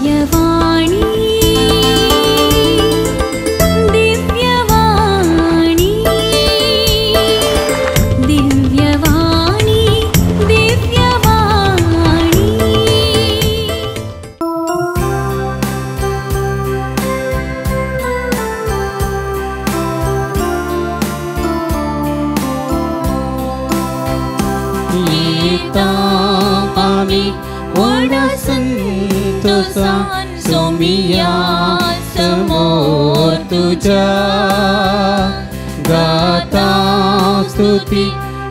दिव्यवाणी दिव्यवाणी दिव्यवाणी दिव्यवाणी। आमी व्हडा संतोषान सोमिया समोर तुज्या गाता स्तुती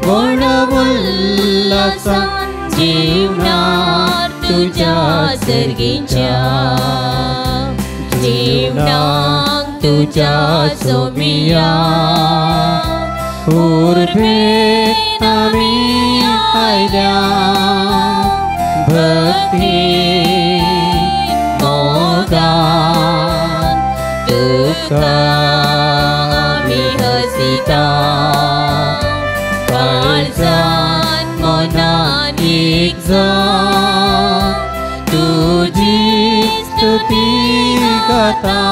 व्हडा उल्हासान जीवनार तुज्या सर्गीच्या जीवनाक तुज्या सोमिया उर्बेन आमी आयल्या भक्ती मोगान तुका आमी हसिता काळजान मनान एक जावन तुजी स्तुती गाता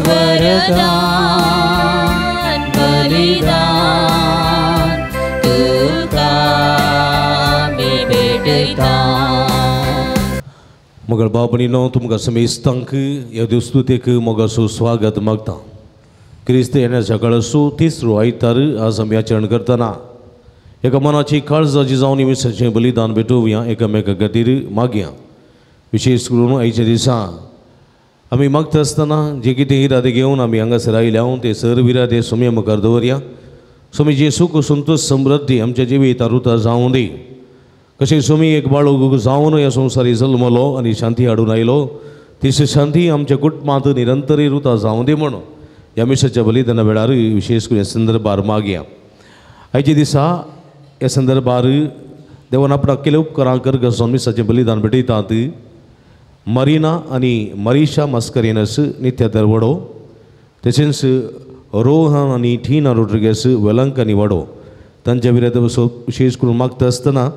वरदान बलिदान तुका आमी भेटयता। मगळ भाव भयणीनो तुमकां समेस्तांक ह्या देवस्तुतेक मोगाचो स्वागत मागता। क्रिस्त येण्याच्या काळाचो तिसरो आयतार आज आमी आचरण करतना एका मनाची काळजाची जावन मिसाचें बलिदान भेटोवया एकामेका खातीर मागया। विशेष करून आयच्या दिसा आमी मागता आसतना जे कितें इरादे घेवन आमी हांगासर आयल्या ते सर्व इरादे सोम्या मुखार दवरया। सोमी जे सुख संतोष समृद्धी आमच्या जिवितांत रुता जावं दी। कशें सोमी एक बाळूक जावन ह्या संवसारी जल्मलो आनी शांती हाडून आयलो तीच शांती आमच्या कुटुंबांत निरंतर रुता जावं दी म्हणून ह्या मिसाच्या बलिदाना वेळार विशेष करून ह्या संदर्भार मागया। आयच्या दिसा ह्या संदर्भार देवान आपणाक केले उपकारां करगसून मिसाचें बलिदान भेटयतात मरिना आनी मरीशा मास्करेनस नित्या दरवडो तशेंच रोहन आनी टिना रोड्रिगेस वेलंकनी वाडो तांच्या विरोधात विशेष करून मागता आसतना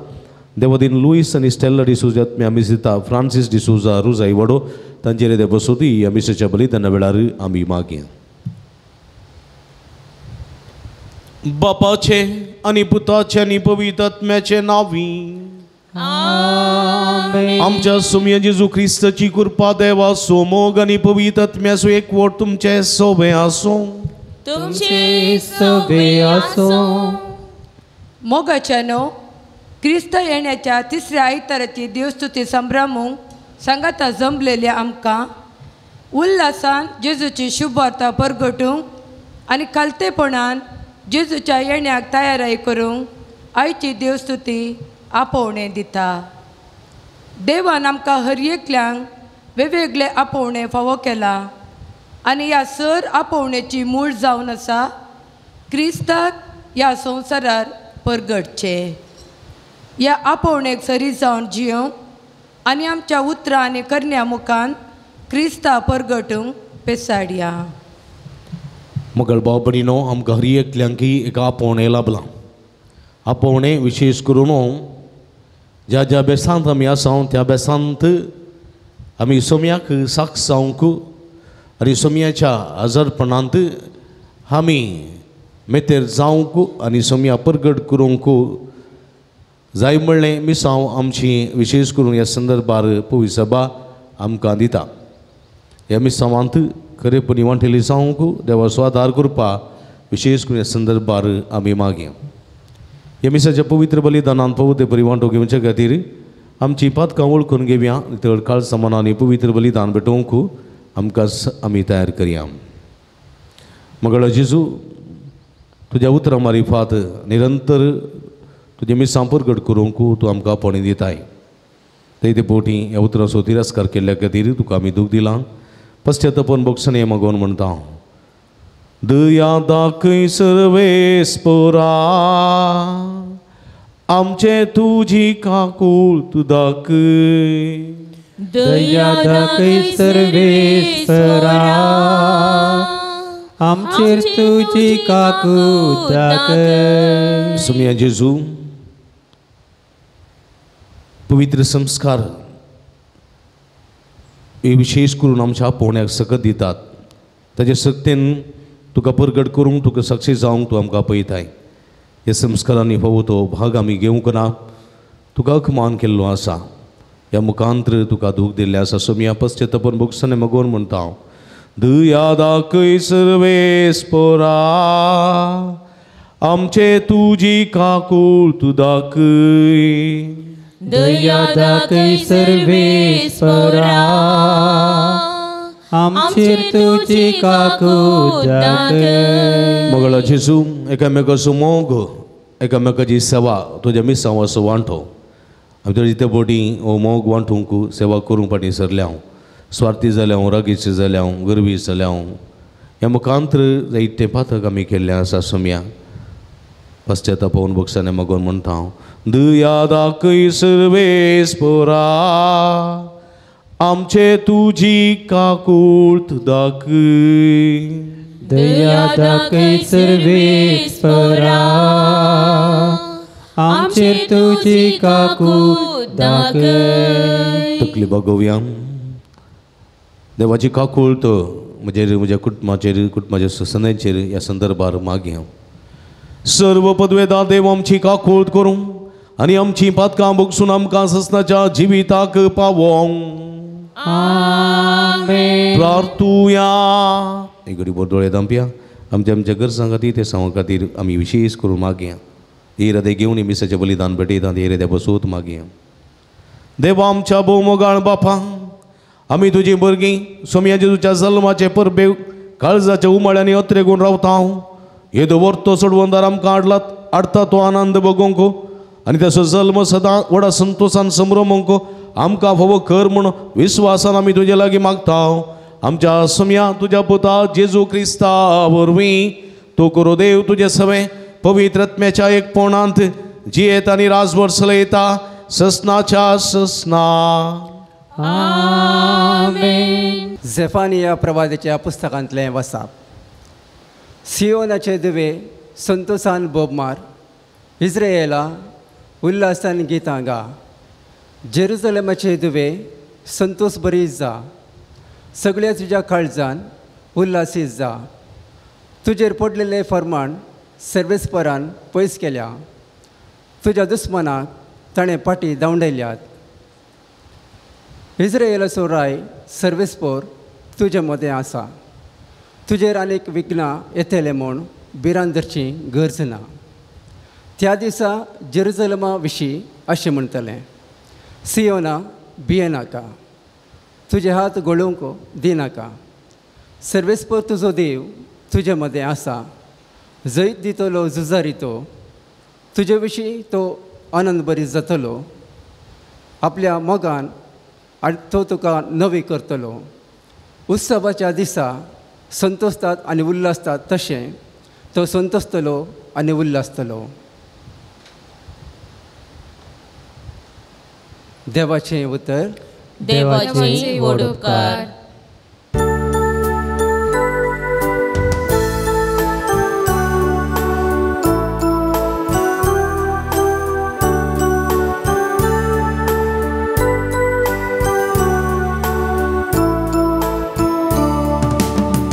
देवादीन लुईस आनी स्टेल्ला डिसोजा आमी दिता फ्रांसीस डिसोजा रुजाई वाडो तांचेर देव बसोती ह्या मिसाच्या बलिदाना वेळार आमी मागया। बापाचे आनी पुताचे आनी पवित्र आत्म्याचे नांवी आमच्या सुमया जेजू क्रिस्ताची कृपा देवाचो मोग आनी पवित्र आत्म्याचो एकवट तुमचे सोबे आसूं। तुमचे सोबे आसूं। मोगाच्यानो क्रिस्त येण्याच्या तिसऱ्या आयताराची देवस्तुती संभ्रमूंक सांगाता जमलेल्या आमकां उल्हासान जेजूची शुभवार्ता परगटूंक आनी खालतेपणान जेजूच्या येण्याक तयाराय करूंक आयची देवस्तुती आपोवणें दिता। देवान आमकां हर एकल्यांक वेगवेगळे आपोवणें फावो केलां आनी ह्या सर आपोवण्याची मूळ जावन आसा क्रिस्ताक ह्या संवसारार परगटचें। ह्या आपोवणेक सरी जावन जियोंक आनी आमच्या उतरां आनी करण्या मुखान क्रिस्ता परगटूंक पेसाडया। मगळ भाव भयणीनो आमकां हर एकल्यांकी एक आपोवणें लाभलां। आपोवणें विशेष करून ज्या ज्या बेसांत आमी आसा त्या बेसांत आमी सोम्याक साक्ष जावंक आनी सोम्याच्या आजारपणांत आमी मेतेर जावंक आनी सोम्या परगट करूंक जाय म्हणलें मिसांव आमची विशेष करून ह्या संदर्भार पवी सभा आमकां दिता। ह्या मिसांवांत खरेपणी वांटेली जावंक देवाचो आदार करपा विशेष करून ह्या संदर्भार आमी मागया। ह्या मिसाच्या पवित्र बलिदानान पवित्र परी वांटो घेवचे खातीर आमची पातकां वळखून घेवया तळ काळसा मनांनी पवित्र बलिदान भेटोवंक आमकां आमी तयार करया। मगळ जेजू तुज्या उतरां मारिफात निरंतर तुजें मिसां परगट करूंक तूं आमकां आपोवणें दिताय। ते ते पोटी ह्या उतरांचो तिरस्कार केल्ल्या खातीर तुका आमी दूख दिलां पश्चातापान भोगसणें मागोवन म्हणटा। दया दाखय सर्वेस्परा आमचे तुजी काकूळ तूं दाखय। दया दाखय सर्वेस्परा आमचेर तुजी काकूळ दाखय। सुमिया जेजू पवित्र संस्कार विशेष करून आमच्या आपोवण्याक सकत दितात ताजे सक्तेन तुका परगट करूंक तुका सक्सेस जावंक तूं आमकां पळयताय. ह्या संस्कारांनी फावो तो भाग आमी घेवंक ना, तुका अखमान केल्लो आसा. ह्या मुखांत्र तुका दूख दिल्लें आसा. सोमया पश्चातापान भोगसणे मगोवन म्हणटा हांव, दया दाखय सर्वेस्पोरा आमचे तुजी काकूळ तूं दाखय. दया दाखय सर्वेस्पोरा आमचेर तुजी काकूळ दाखय. मोगळा जेजू, एकामेकाचो मोग, एकामेकाची सेवा तुज्या मिसांवाचो वांटो आमी तुज्या जिते बोटी हो मोग वांटूंक सेवा करूंक फाटीं सरल्या हांव, स्वार्थी जाल्या हांव, रागीची जाल्या हांव, गर्वी जाल्या हांव. ह्या मुखांत्र जायते पातक आमी केल्लें आसा. सोमया पश्चातापावन भोगसाने मागोवन म्हणटा हांव, दया दाखय सर्वेस्पोरा आमचे तुजी काकूळ दाखय. दया दाखय सर्वेस्पोरा आमचेर तुजी काकूळ दाखय. तकली बागोवया. देवाची काकूळ तो म्हजेर, म्हज्या कुटुंबाचेर, कुटुंबाच्या ससनाचेर ह्या संदर्भार मागया. सर्व पदवेदा देव आमची काकूळ करूं आनी आमची पातकां भोगसून आमकां ससनाच्या जिविताक पावोवंक. आमेन. प्रार्थुया. एक घडी बरो दोळे धांपया. आमच्या आमच्या गरजां खातीर ते सांवा खातीर आमी विशेष करून मागया. इरादे घेवन मिसाचें बलिदान भेटयता ते इरादे बसोत मागया. देवा आमच्या भोवमोगाळ बापा, आमी तुजी भुरगीं सोमया जेजूच्या जल्माचे परबे काळजाच्या उमाळ्यांनी अत्रेगून रावता. हांव येदो वर्तो सोडवंदार आमकां हाडलात हाडटा तो आनंद भोगोवंक आनी ताचो जल्म सदां व्हडा संतोशान संभ्रमोंक आमकां फावो कर म्हूण विस्वासान आमी तुजे लागीं मागता. आमच्या सोमया तुज्या पुता जेजू क्रिस्ता वरवीं तूं करो देव तुजे सवें पवित्र आत्म्याच्या एकपणांत जियेत आनी राजभर चलयता ससनाच्या ससना. आमेन. झेफानिया प्रवादाच्या पुस्तकांतलें वसाप. सियोनाचे दुवे संतोषान बोब मार, इस्रायेला उल्हासान गितां गा. जेरुजलेमाचे दुवे संतोष बरी जा, सगळ्या तुज्या काळजान उल्हासीत जा. तुजेर पडलेले फरमाण सर्वेस्परान पयस केल्या, तुज्या दुस्मनाक ताणें फाटीं धांवडयल्यात. इस्रायेलाचो राय सर्वेस्पोर तुजे मदें आसा, तुजेर आनीक विघ्नां येतलें म्हूण भिरांत धरची गरज ना. त्या दिसा जेरुजलमा विशीं अशें म्हणटलें, सियोना भियेनाका, तुजे हात गळोवंक दिनाका. सर्वेस्पोर तुजो देव तुजे मदें आसा, जैत दितलो झुजारी तो, तुजे विशीं तो आनंद बरी जातलो. आपल्या मोगान आनी तो तुका नवी करतलो. उत्सवाच्या दिसा संतोषतात आनी उल्हासतात तशें तो संतोषतलो आनी उल्हासतलो. देवाचें उतर. देवाचे व्हड उपकार.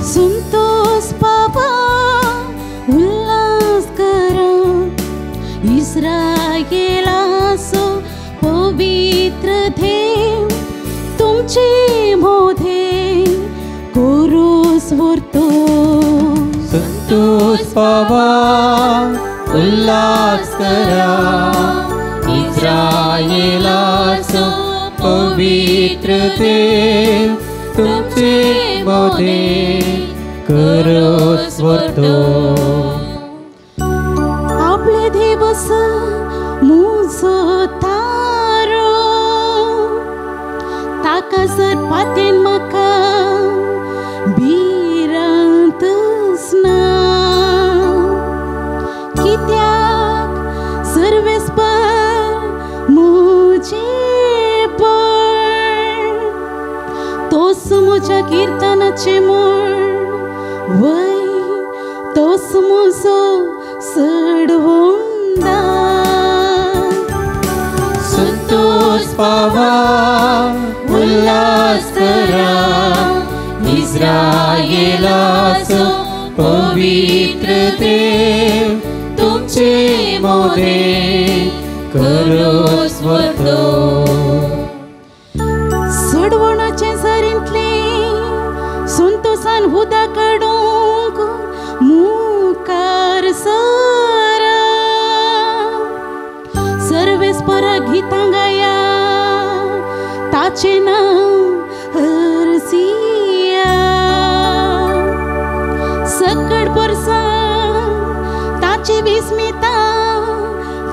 संतोष बाबा उल्हास करा, इस्रायेलाचो पवित्र देव तुमचे मोधे कोरोस व्हरतो. संतोष बाबा उल्हास करा, इस्रायेलाचो पवित्र देव तुमचे मोधे कोरोस व्हरतो. आपले देवस मुजो तारो, ताका जर पातेन म्हाका भिरांतच ना. कित्याक सर्वेस्पर म्हजें बळ, तोच म्हज्या किर्तनाचें म्हूण वय, तोच म्हजो सडवंदा. संतोष पावा उल्हास करा, इस्रायेलाचो पवित्र देव तुमचे मोदे करोस वरतो. सोडवणाचे सरींतले संतोसान हुदा काडूंक मुखार सरा सर्वेस्परा गीतां गाया ताचें नांव हरसिया. सकड परसा ताची विस्मिता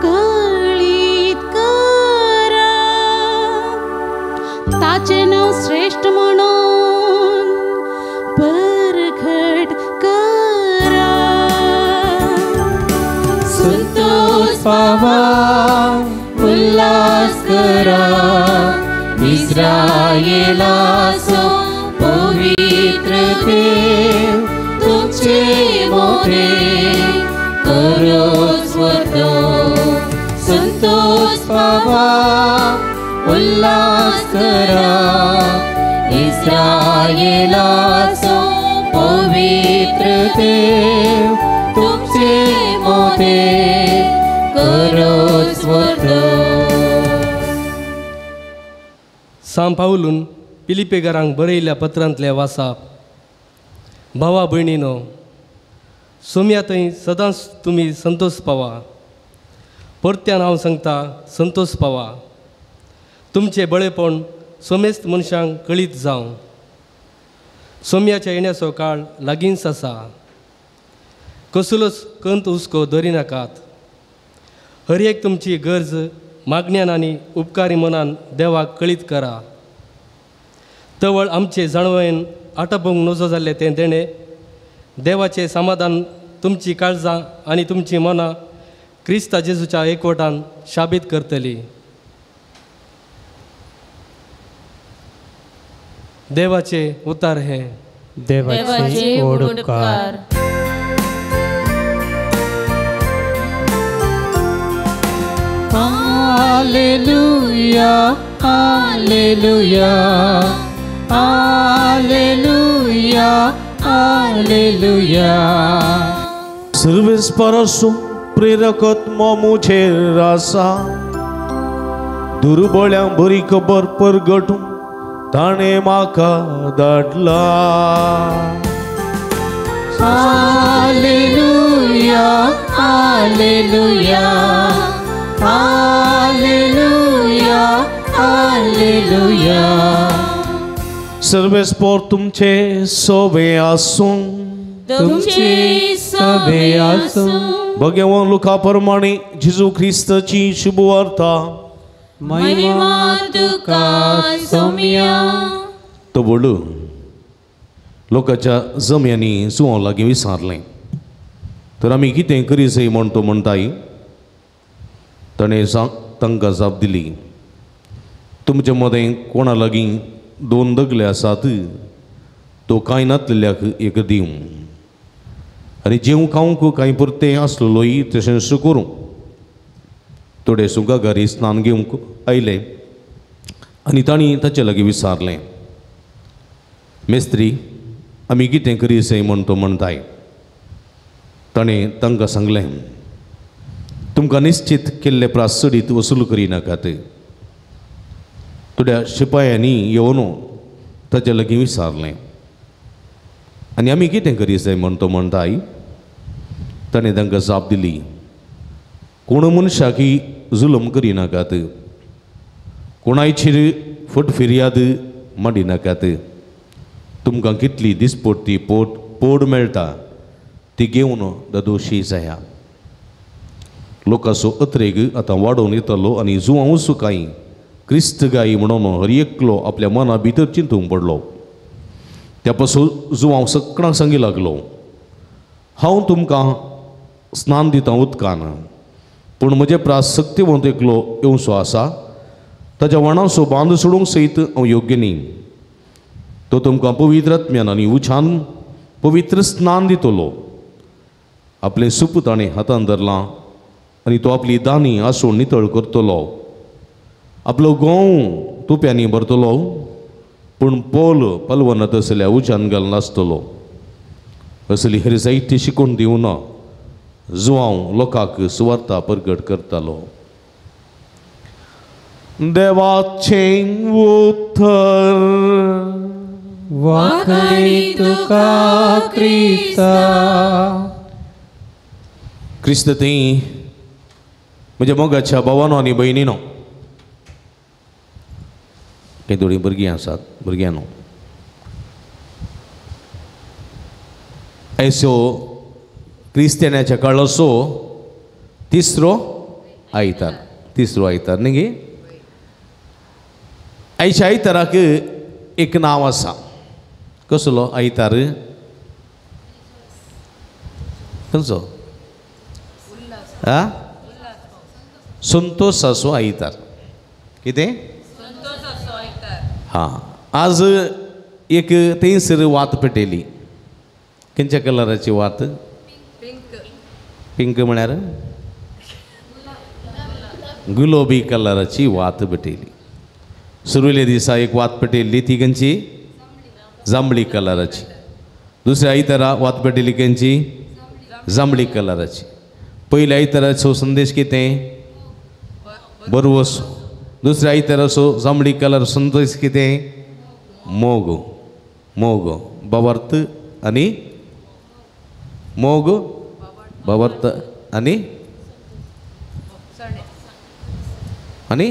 कळीत करा ताचें नांव श्रेश्ठ म्हणून परगट करा. संतोष पावा उल्हास करा इस्रायेलाचो पवित्र देव तुमचे मोदे करोस वरतो. संतोष पावा उल्हास करा इस्रायेलाचो पवित्र देव तुमचे मोदे करोस वरतो. सांव पावलून पिलिपेकारांक बरयल्ल्या पत्रांतल्या वासाप. भावा भयणीनो, सोम्या थंय सदांच तुमी संतोष पावा. परत्यान हांव सांगता, संतोष पावा. तुमचें बळेपण सोमेस्त मनशांक कळीत जावं. सोम्याच्या येण्याचो काळ लागींच आसा. कसलोच कंत हुस्को दरिनाकात. हर एक तुमची गरज मागण्यान आनी उपकारी मनान देवाक कळीत करा. तवळ आमचे जाणवयेन आटापूंक नजो जाल्लें तें देणें देवाचें समाधान तुमची काळजां आनी तुमची मनां क्रिस्ता जेजूच्या एकवटान शाबीत करतली. देवाचे उतार हे. देवाचे उपकार. Hallelujah, hallelujah, hallelujah, hallelujah. सर्वेस्परासो प्रेरकत्म मुझेर आसा दुर्बळ्यां बरी खबर परगटूं ताणें म्हाका धाडला. Hallelujah, hallelujah, hallelujah, hallelujah. सर्वेस्पर तुमचे सोबे आसूं. तुमचे सोबे आसूं. भगवान लुका प्रमाणे जेजू क्रिस्ताची शुभवार्ता. महिमा तुका सोम्या. तो बोलू लोकांच्या जम्यांनी जुवां लागीं विचारलें तर आमी कितें करी जाय म्हण तो म्हणटाय. ताणें तांकां जाप दिली, तुमचे मदें कोणा लागीं दोन दगले आसात तो कांय नातलेल्याक एक दिवं आनी जेवं खावंक कांय पुरतें आसलेलोय तशेंच करूं. थोडे सुंगागारी स्नान घेवंक आयले आनी तांणी ताचे लागीं विचारलें, मेस्त्री आमी कितें करी जाय म्हण तो म्हणटाय. ताणें तांकां सांगलें, तुमकां निश्चित केल्ले प्रास चडीत वसूल करिनाकात. थोड्या शिपायांनी येवन ताचे लागीं विचारलें, आनी आमी कितें करी जाय म्हण तो म्हणटाय. ताणें तांकां जाप दिली, कोण मनशाकी जुलम करिनाकात, कोणायचेर फट फिर्याद मांडिनाकात. तुमकां कितली दिसपट्टी पोड मेळटा ती घेवन ददोशी जाया. लोकांचो अत्रेग आतां वाडोवन येतलो आनी जुवांवूच कांय क्रिस्त गाय म्हणून हर एकलो आपल्या मना भितर चिंतूंक पडलो. त्या पासून जुवांव सगळ्यांक सांगी लागलो, हांव तुमकां स्नान दितां उदकान, पूण म्हजे प्रास सक्तिवंत एकलो येवचो आसा, ताज्या वणांचो बांद सोडूंक सयत हांव योग्य न्ही. तो तुमकां पवित्र आत्म्यान आनी उचान पवित्र स्नान दितलो. आपलें सुप ताणें हातान धरलां आनी तो आपली दानी आसून नितळ करतलो, आपलो गोंव तुप्यांनी भरतलो, पूण पोल पलवनत असल्या उज्यान घालून आसतलो. असली हेर जायती शिकून दिवन जुवांव लोकांक सुवार्ता परगट करतालो. देवाचें उतर. वाखणी तुका क्रिस्ता. क्रिस्त थंय म्हज्या मोगाच्या भावानो आनी भयणीनो, काही थोडीं भुरगीं आसात, भुरग्यांनो ऐसो क्रिस्त्यानाच्या काळाचो तिसरो आयतार, तिसरो आयतार न्ही गे. आयच्या आयताराक एक नांव आसा. कसलो आयतार? खंयचो? आ, संतोषाचो आयतार. कितें? हां, आज एक थंयसर वात पेटयली. खंयच्या कलराची वात? पिंक म्हळ्यार गुलाबी कलराची वात पेटयली. सुरवेल्या दिसा एक वात पेटयल्ली, ती खंयची? जांबळी कलराची. दुसऱ्या आयतारा वात पेटयली खंयची? जांबळी कलराची. पयल्या आयताराचो संदेश कितें? बरवस. दुसऱ्या आयताराचो जांबळी कलर संदेश कितें? मोग. मोग भावार्थ आनी मोग भावार्थ आनी आनी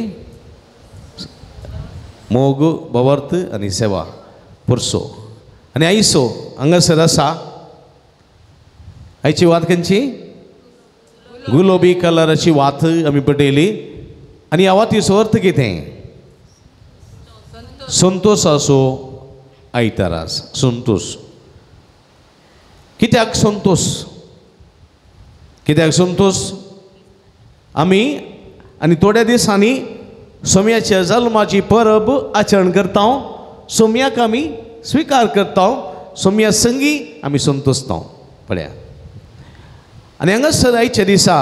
मोग भावार्थ आनी सेवा पुरसो. आनी आयसो हांगासर आसा. आयची वात खंयची? गुलाबी कलराची वात आमी पेटयली. आनी ह्या वातीचो अर्थ कितें? संतोषाचो आयतार. संतोष. कित्याक संतोष? कित्याक संतोष? आमी आनी थोड्या दिसांनी सोम्याच्या जल्माची परब आचरण करता. सोम्याक आमी स्विकार करता. सोम्या संगी आमी संतोषता. पळया, आनी हांगासर आयच्या दिसा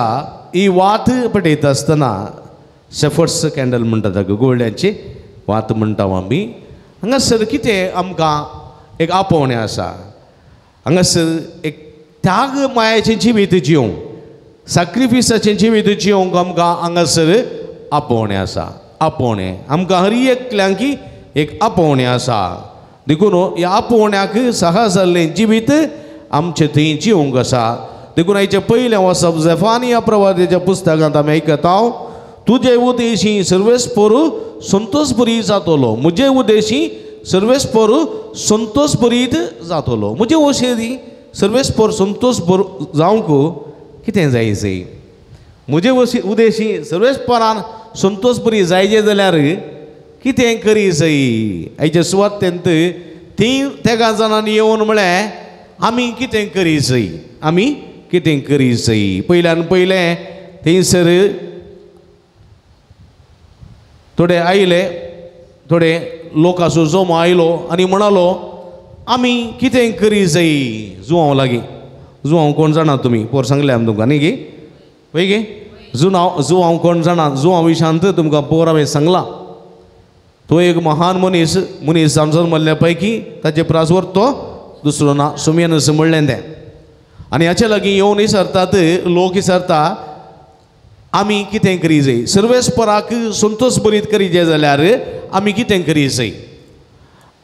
ही वात पेटयता आसतना शेफर्ड्स कॅन्डल म्हणटा ताका, गोळ्यांची वात म्हणटा आमी. हांगासर कितें आमकां एक आपोवणें आसा. हांगासर एक त्याग मायाचें जिवीत जिवंक, साक्रिफिसाचें जिवीत जिवंक आमकां हांगासर आपोवणें आसा. आपोवणें आमकां हर एकल्यांकी एक आपोवणें आसा. देखून ह्या आपोवण्याक सहा जाल्लें जिवीत आमचें थंय जिवंक आसा. देखून आयचें पयलें वसप जेफानिया प्रवादाच्या पुस्तकांत आमी आयकता, तुजे उदेशी सर्वेस्पोर संतोषभरीत जातलो. म्हजे उदेशी सर्वेस्पोर संतोषभरीत जातलो. म्हजे वशेरी सर्वेस्पोर संतोषभर जावंक कितें जाय जाय? म्हजे उदेशी सर्वेस्पोरान संतोषभरी जायचे जाल्यार कितें करी जाय? आयचे सुवातेंत तीं तेगां जाणांनी येवन म्हळें आमी कितें करी जाय, आमी कितें करी जाय. पयल्यान पयलें थंयसर थोडे आयले, थोडे लोकांचो जमो आयलो आनी म्हणालो आमी कितें करी जाय. जुवांव लागीं, जुवांव कोण जाणा तुमी? पोर सांगलें आमी तुमकां न्ही गे? वय गे? जुनांव जुवांव कोण जाणा? जुवांव विशांत तुमकां पोर हांवें सांगलां. तो एक महान मनीस, मनीस आमचो मल्ल्या पैकी ताचे प्रासवर तो दुसरो ना, सुमयन म्हणलें तें. आनी हाचे लागीं येवन विचारतात, लोक विचारता आमी कितें करी जाय? सर्वेस्पराक संतोष भरीत करी जाय जाल्यार आमी कितें करी जाय?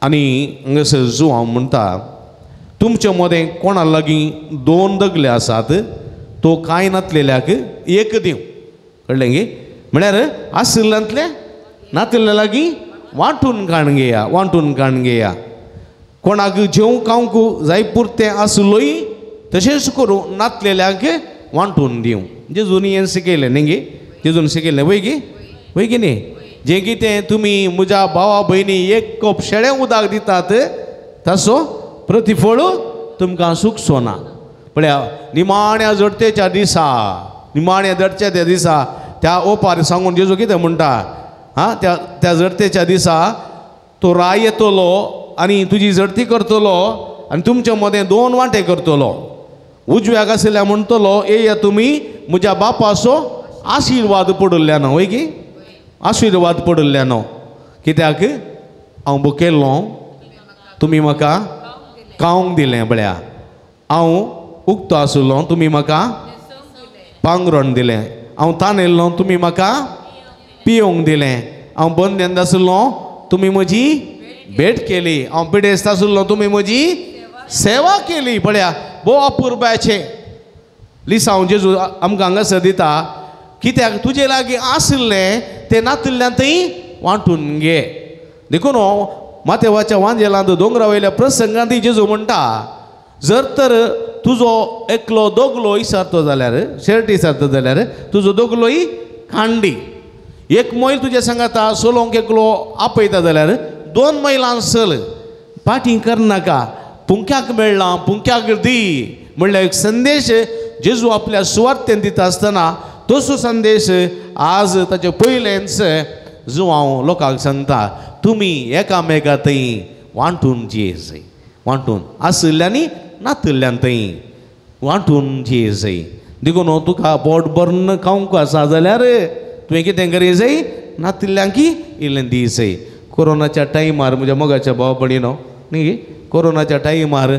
आनी हांगासर जुवांव म्हणटा, तुमचे मदें कोणा लागीं दोन दगले आसात तो कांय नातलेल्याक एक दिवं. कळ्ळें गे? म्हळ्यार आशिल्ल्यांतलें नातलेल्या लागीं वांटून काण घेया, वांटून काण घेया. कोणाक जेवंक खावंक जाय पुरतें आसलोय तशेंच करूं नातलेल्यांक वांटून दिवं. जेजून हें शिकयलें न्ही गे? जेजून शिकयलें वय गे? वय गे न्ही? जें कितें तुमी म्हज्या भावा भयणी एक कप शेळें उदक दितात ताचो प्रतिफळ तुमकां सुखचो ना. पळया, निमाण्या जडतेच्या दिसा, निमाण्या जडच्या त्या दिसा त्या ओपार सांगून जेजू कितें म्हणटा? आं, त्या त्या जडतेच्या दिसा तो राय येतलो आनी तुजी जडती करतलो आनी तुमच्या मदें दोन वांटे करतलो. उजव्याक आशिल्ल्या म्हणटलो येया तुमी म्हज्या बापाचो आशिर्वाद पडिल्ल्या न्हय वय की? आशिर्वाद पडिल्ल्या न्हू. कित्याक? हांव भुकेल्लो तुमी म्हाका खावंक दिलें. पळया हांव उक्तो आशिल्लो तुमी म्हाका पांगरण दिलें. हांव तानेल्लो तुमी म्हाका पियोंक दिलें. हांव बंद आशिल्लो तुमी म्हजी भेट केली. हांव पिडेस्त आशिल्लो तुमी म्हजी सेवा केली. पळया भोव अपुरबायेचें लिसांव जेजू आमकां हांगासर दिता. कित्याक तुजे लागीं आशिल्लें तें नातिल्ल्यान थंय वांटून घे. देखून मातेवाच्या वांजेलांत दोंगरा वयल्या प्रसंगांत जेजू म्हणटा जर तर तुजो एकलो दोगलो इसारतो जाल्यार शर्ट इसारतो जाल्यार तुजो दोगलोय कांडी. एक मैल तुजे सांगाता सोलोंक एकलो आपयता जाल्यार 2 मैलां चल, पाटी करनाका. पुंक्याक मेळ्ळां पुंक्याक दी म्हणल्यार एक संदेश जेजू आपल्या सुवार्थेन दिता आसतना तसो संदेश आज ताचे पयलेंच जुवांव लोकांक सांगता तुमी एकामेका थंय वांटून जिये जाय. वांटून आशिल्ल्यांनी नातिल्ल्यान थंय वांटून जिये जाय. देखून तुका पोट भरून खावंक आसा जाल्यार तुवें कितें करी जाय नातिल्ल्यांकी इल्लें दी जाय. कोरोनाच्या टायमार म्हज्या मोगाच्या भाव भयणीनो न्ही कोरोनाच्या टायमार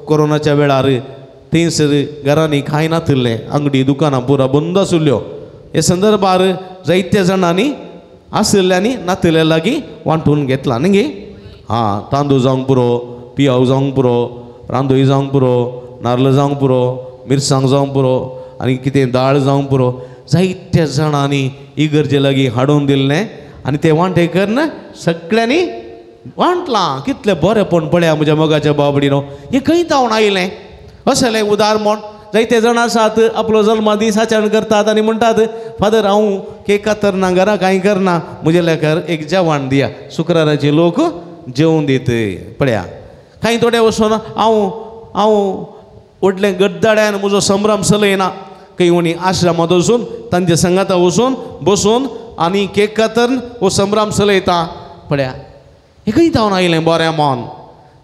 कोरोनाच्या वेळार थंयसर घरांनी कांय नातिल्लें आंगडी दुकानां पुरा बंद आशिल्ल्यो. हे संदर्भार जायत्या जाणांनी आशिल्ल्यांनी नातिल्ल्या लागीं वांटून घेतला न्ही. हां तांदूळ जावंक पुरो, पियाव जावंक पुरो, रांदोळी जावंक पुरो, नाल्ल जावंक पुरो, मिरसांग जावंक पुरो आनी कितें दाळ जावंक पुरो. जायत्या जाणांनी इगर्जे लागीं हाडून दिल्लें आनी तें वांटे करून सगळ्यांनी वांटलां. कितलें बरेंपण पळया म्हज्या मोगाच्या बाबडीनो हें खंय जावन आयलें असलें उदार म्हण. जायते जाण आसात आपलो जल्मा दीस आचरण करतात आनी म्हणटात फादर हांव केक कातरना घरा कांय करना म्हज्या लेखार एक जेवण दिया. शुक्राराचे लोक जेवण दित. पळया कांय थोडे वचून हांव हांव व्हडलें गड्डाड्यान म्हजो संभ्रम चलयना. खंय उणी आश्रमांत वचून तांच्या संगाता वचून बसून आनी केक कातरून हो संभ्रम चलयता. पळया हें खंय जावन आयलें बरें मन.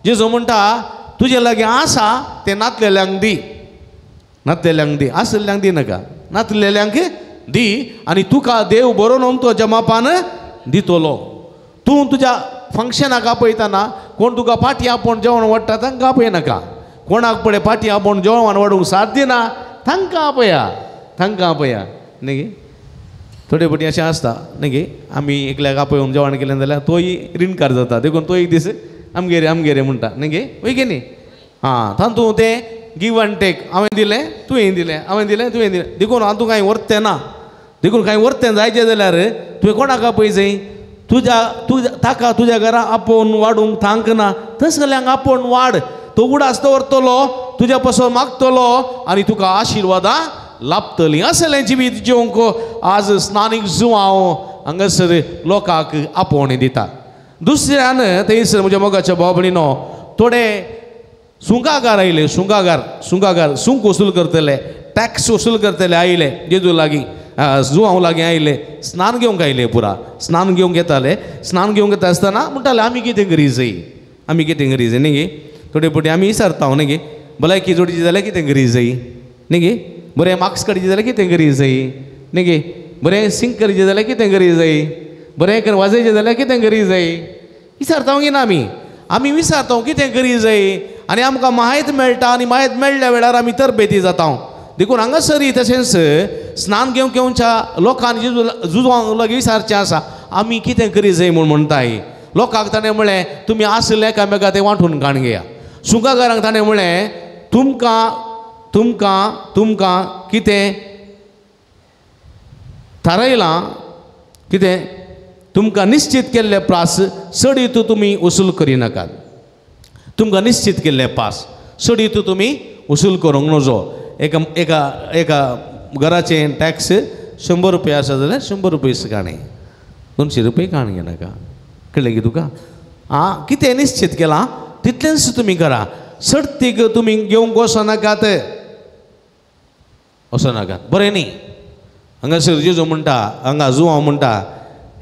जेजू म्हणटा तुजे लागीं आसा तें नातलेल्यांक दी, नातलेल्यांक दी, आशिल्ल्यांक दी नाका, नातलेल्यांक दी आनी तुका देव बरोवन तुज्या मापान दितलो. तूं तुज्या फंक्शनाक आपयतना कोण तुका पाटी आपोवन जेवण वाडटा तांकां आपयनाका. कोणाक पळय पाटी आपोवन जेवण वाडूंक साथ दिना तांकां आपया, तांकां आपया न्ही. थोडे फावटी अशें आसता न्ही गे आमी एकल्याक आपोवन जेवण केलें जाल्यार तोय रिणकार जाता. देखून तो एक दीस आमगेर आमगेर म्हणटा न्ही गे वय गे न्ही. आं तातूंत तें गिव आनी टेक, हांवें दिलें तुवें दिलें, हांवें दिलें तुवें दिलें. देखून हातूंत कांय व्हरतें ना. देखून कांय व्हरतें जायचें जाल्यार तुवें कोणाक आपय जाय तुज्या तुज्या ताका तुज्या घरा आपोवन वाडूंक तांक ना तसल्यांक आपोवन वाड. तो उडास दवरतलो तुज्या पासून मागतलो आनी तुका आशिर्वादां लाभतलीं. असलें जिवीत जिवंक आज स्नानीक जुवांव हांगासर लोकांक आपोवणें दिता. दुसऱ्यान थंयसर म्हज्या मोगाच्या भाव भयणीनो थोडे सुंगागार आयले. सुंगागार सुंगागार सुंक वसूल करतले, टॅक्स वसूल करतले आयले जेजू लागीं, जुवांव लागीं आयले, स्नान घेवंक आयले. पुरा स्नान घेवंक येताले. स्नान घेवंक येता आसतना म्हणटाले आमी कितें करी जाय, आमी कितें करी जाय न्ही गे. थोडे फावटी आमी विचारता न्ही गे भलायकी जोडची जाल्यार कितें करी जाय न्ही गे, बरें मार्क्स काडचे जाल्यार कितें करी जाय न्ही गे, बरें सिंक करचें जाल्यार कितें करी जाय, बरें कर वाजयचें जाल्यार कितें करी जाय. विचारता गी ना आमी, आमी विचारता कितें करी जाय आनी आमकां म्हायत मेळटा आनी म्हायत मेळ्ळ्या वेळार आमी तरबेती जाता. देखून हांगासर तशेंच स्नान घेवंक घेवच्या लोकांनी जुजवांक लागीं विचारचें आसा आमी कितें करी जाय म्हूण म्हणटाय. लोकांक ताणें म्हळें तुमी आशिल्ले एकामेका तें वांटून काण घेया. सुंगागारांक ताणें म्हळें तुमकां तुमकां तुमकां कितें थारायलां कितें तुमकां निश्चित केल्ले प्रास चडीत तुमी वसूल करिनाकात. तुमकां निश्चित केल्ले पास चडीत तुमी वसूल करूंक नजो. एका एका एका घराचें टॅक्स 100 रुपया आसा जाल्यार 100 रुपया काणें, 200 रुपया काण घेनाका. कळ्ळें की तुका? आं कितें निश्चित केलां तितलेंच तुमी करा. सडतीक तुमी घेवंक वचनाकात, वचनाकात. बरें न्ही? हांगासर जेजू म्हणटा, हांगा जुवांव म्हणटा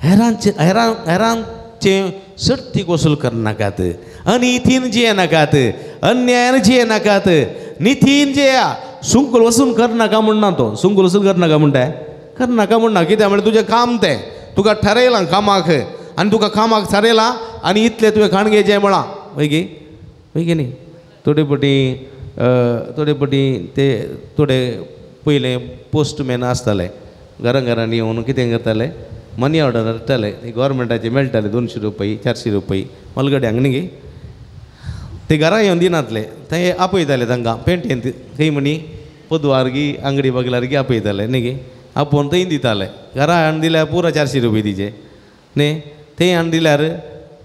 हेरांचे हेरां हेरांचे सडतीक वसूल करनाकात, अनितीन जियेनाकात, अन्यायान जियेनाकात, नितीन जिया. सुंकूल वसूल करनाका म्हणना तो, सुंकूल वसूल करनाका म्हणटा, करनाका म्हणना. कित्याक म्हणल्यार तुजें काम तें, तुका थारयलां कामाक आनी तुका कामाक थारयलां आनी इतलें तुवें खाण घेवचें म्हळां. वय गे वय गे न्ही थोडे पटी थोडे पटी ते थोडे पयलें पोस्टमॅन आसताले घरां घरांनी येवन कितें करताले मनी ऑर्डर हाडटाले गोवोरमेंटाचे मेळटाले 200 रुपये 400 रुपये मलगड्यांक न्ही गे ते घरा येवन दिनातले ते आपयताले तांकां पेंटेंत खंय म्हणी पदवार गी आंगडी बगलार गी आपयताले न्ही गे आपोवन थंय दिताले घरा हाडून दिल्यार पुरा 400 रुपये दिचे न्ही थंय हाडून दिल्यार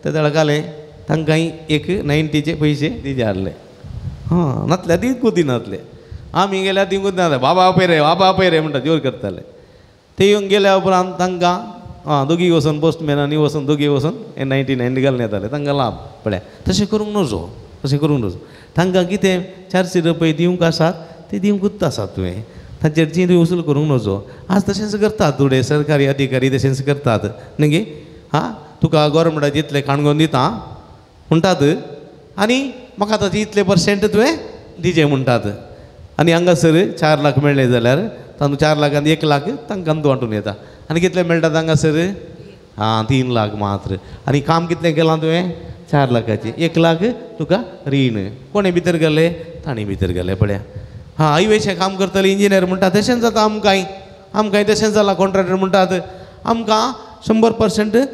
ते तळकाले तांकांय एक 90चे पयशे दिचे हाडले हां नातल्यार दिवंकूच दिनातले आमी गेल्यार दिवंकूच दिनातले बाबा आपय रे बाबा आपय रे म्हणटा जोर करताले ते येवन गेल्या उपरांत तांकां आं दोगी वचून पोस्टमॅनांनी वचून दोगी वचून हे 99 घालून येताले तांकां लाभ पळया तशें करूंक नजो तशें करूंक नजो तांकां कितें 400 रुपये दिवंक आसात ते दिवंकूच आसात तुवें तांचेर जी तुवें वसूल करूंक नजो आज तशेंच करतात थोडे सरकारी अधिकारी तशेंच करतात न्ही गे हां तुका गोवोरमेंटाचे इतले काणकोण दिता म्हणटात आनी म्हाका ताचे इतले पर्सेंट तुवें दिजे म्हणटात आनी हांगासर 4 लाख मेळ्ळे जाल्यार तातूंत 4 लाखांत 1 लाख तांकां वांटून येता आनी कितले मेळटा हांगासर आं 3 लाख मात्र आनी काम कितलें केलां तुवें 4 लाखाचें 1 लाख तुका रीण कोणें भितर गेलें ताणें भितर गेलें पळया हां हायवेचें काम करतले इंजिनियर म्हणटा तशेंच जाता आमकांय आमकांय तशेंच जालां कॉन्ट्रॅक्टर म्हणटात आमकां 100%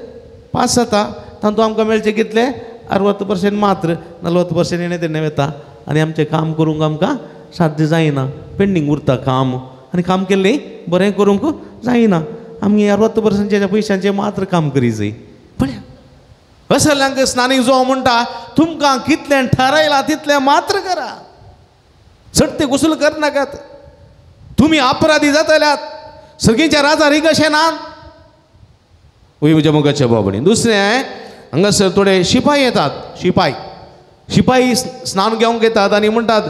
पास जाता तातूंत आमकां मेळचें कितलें 60% मात्र 40% येणें तेणें वता आनी आमचें काम करूंक आमकां साध्य जायना पेंडींग उरता काम आनी काम केल्लें बरें करूंक जायना आमी 60%च्या पयशांचें मात्र काम करी जाय पळया असल्यांक स्नानीक जो म्हणटा तुमकां कितलें थारायलां तितलें मात्र करा चडते गुसूल करनाकात तुमी अपराधी जातल्यात सगळींच्या राजार कशें ना वय म्हज्या मोगाच्या बाबणी दुसरें हांगासर थोडे शिपाय येतात शिपाय शिपाई स्नान घेवंक येतात आनी म्हणटात